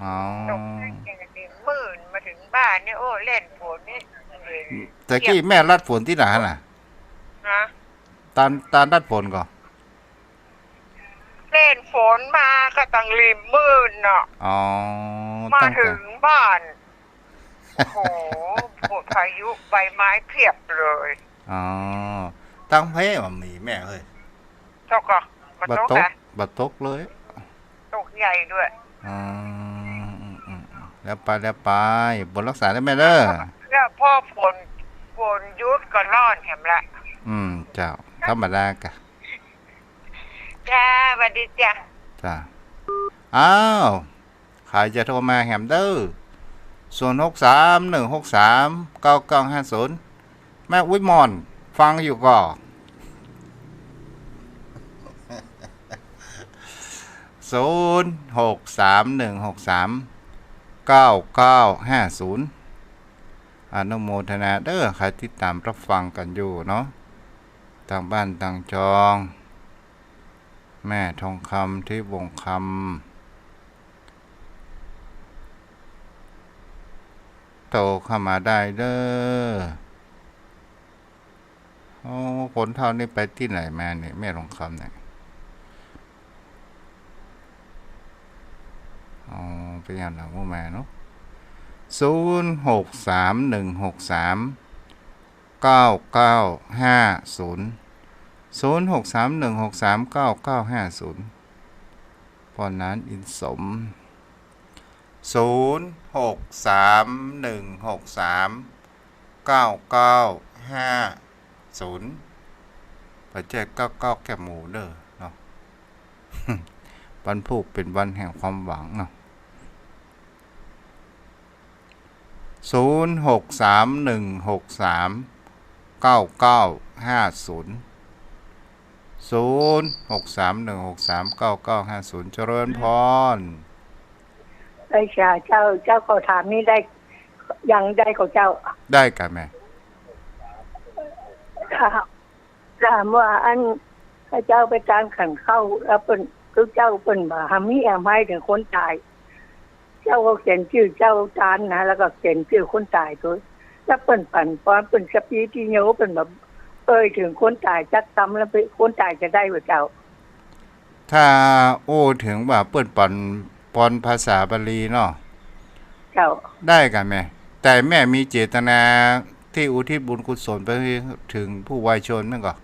อ๋อ ตกตั้งแต่ริมมื่นมาถึงบ้านเนี่ย โอ้ แล่นฝนนี่ ตะกี้แม่ลัดฝนตี้ไหนน่ะ ฮะ ตอน ตอนลัดฝนก่อ แล่นฝนมาก็ตั้งริมมื่นเนาะ อ๋อ มา ตั้งแต่ ถึงบ้าน โอ้โห พายุใบไม้เพียบเลย อ๋อ ตังเพบ่มีแม่เอ้ย ตกก่อ บ่ บ่ตก ตกอะ บ่ตกเลย ตกใหญ่ด้วย อืม อืม อืม อืม แล้วไป แล้วไป บุญรักษาเน่อแม่เน่อ แล้วพอฝน ฝนหยุดก็ร้อนแหมละ อืม เจ้า ธรรมดากะ จ้า สวัสดีจ้ะ จ้า อ้าว ใผจะโทรมาแหมเน่อ ศูนย์หกสาม หนึ่งหกสาม เก้าเก้าห้าศูนย์ แม่อุ๊ยหม่อน ฟังอยู่ก่อ ศูนย์หกสาม หนึ่งหกสาม เก้าเก้าห้าศูนย์ อนุโมทนาเน่อ ใผติดต๋ามฮับฟังกั๋นอยู่เนาะ ตางบ้านตางจอง แม่ทองคำ ทิพย์วงศ์คำ โทรเข้ามาได้เน่อ โอ้ คนเฒ่านี่ไปตี้ไหนมาเนี่ย แม่ทองคำเนี่ย อ๋อ ไปยามหลังหมู่แม่เนาะ ศูนย์หกสาม หนึ่งหกสาม เก้าเก้าห้าศูนย์ ศูนย์หกสาม หนึ่งหกสาม เก้าเก้าห้าศูนย์ ป้อหนานอินสม ศูนย์หกสาม หนึ่งหกสาม เก้าเก้าห้าศูนย์ บ่ใจ้เก้าเก้าแก้หมูเน่อเนาะ วันพูกเป๋นวันแห่งความหวังเนาะ ศูนย์หกสาม หนึ่งหกสาม เก้าเก้าห้าศูนย์ ศูนย์หกสาม หนึ่งหกสาม เก้าเก้าห้าศูนย์ เจริญพร ได้จ้ะ เจ้า เจ้าขอถามนี่ได้ ยังได้ก่อเจ้า ได้ก่ะแม่ ถาม ถามว่าอัน ข้าเจ้าไปตานขันเข้า แล้วเปิ้น คือเจ้าเปิ้นบ่าหามิอภัยเถิงคนต๋าย เจ้าก็เขียนจื้อเจ้าตานนะ แล้วก็เขียนจื้อคนต๋ายตวย แล้วเปิ้นปั๋นปอน เปิ้นสะปีติโย เปิ้นบ่าเอ่ยเถิงคนต๋ายจักกำ แล้วเปิ้น คนต๋ายจะได้บ่เจ้า ถ้าอู้เถิงว่าเปิ้นปั๋นปอนภาษาบาลีเนาะ เจ้า ได้ก่ะแม่ แต่แม่มีเจตนาตี้อุทิศบุญกุศลไปเถิงผู้วายชนแม่นก่อ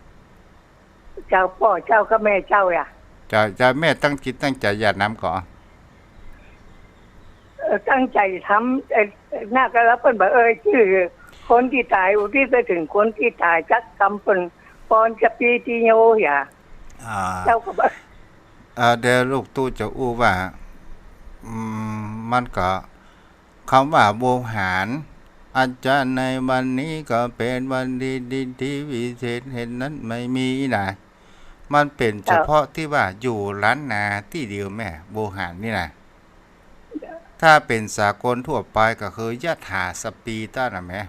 เจ้า ป้อเจ้ากับแม่เจ้าอะ เจ้า เจ้า แม่ตั้งจิตตั้งใจ๋หยาดน้ำก่อ เอ่อ ตั้งใจ๋ทำ เอ่อ นาก็แล้วเปิ้นบ่าเอ่ยจื้อคนตี้ต๋าย อุทิศไปเถิงคนตี้ต๋ายจักกำ เปิ้นปอนสะปีติโย อย่า อ่า เจ้าก็บ่า อ่า เดี๋ยวลูกตุ๊จะอู้ว่า อืม มันก็ กำว่าโวหาร อาจจะในวันนี้ก็เป๋นวันดี ดี ดีวิเศษ เหตุนั้นไม่มีนะ มันเป๋น เจ้า เฉพาะตี้ว่าอยู่ล้านนาตี้เดียวแม่ โวหารนี่นะ ถ้าเป๋นสากลทั่วไปก็คือยถาสะปีต้านะแม่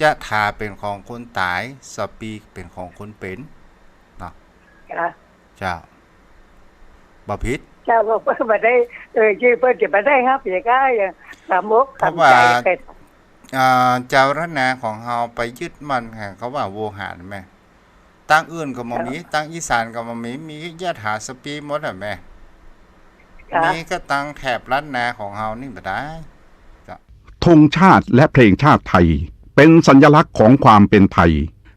ยถาเป๋นของคนต๋าย สะปีเป๋นของคนเป๋น เนาะ เจ้า เจ้า บ่ผิด เจ้า ก็บ่ได้ เอ่ยจื้อเปิ้นจะบ่ได้ฮับ อย่างก้า อย่างสามอก เพราะว่า สามใจ๋ อ่า เจ้าล้านนาของเฮาไปยึดมั่น เขาว่าโวหารแม่ ตางอื่นก็บ่มี เจ้า ตางอีสานก็บ่มี มียถาสะปีหมดอะแม่ เจ้า มีก็ตางแถบล้านนาของเฮานี่บ่ได้ เจ้า ธงชาติและเพลงชาติไทย เป็นสัญลักษณ์ของความเป็นไทย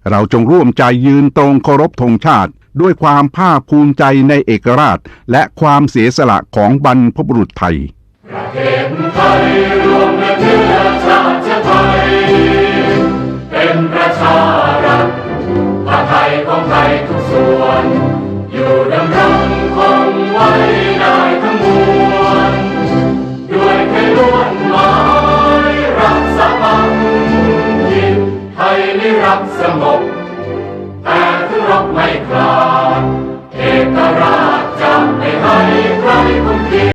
เราจงร่วมใจยืนตรงเคารพธงชาติ ด้วยความภาคภูมิใจในเอกราช และความเสียสละของบรรพบุรุษไทย ประเทศไทยรวมเป็นเชื้อชาติไทย เป็นประชารัฐ ผ้าไทยของไทยทุกส่วน อยู่ดำรงคงไว้ได้ทั้งมวล ด้วยไทยล้วนหมายรักสามัคคี ไทยนิรักสงบ แต่ถึงรบไม่ขาด เอกราช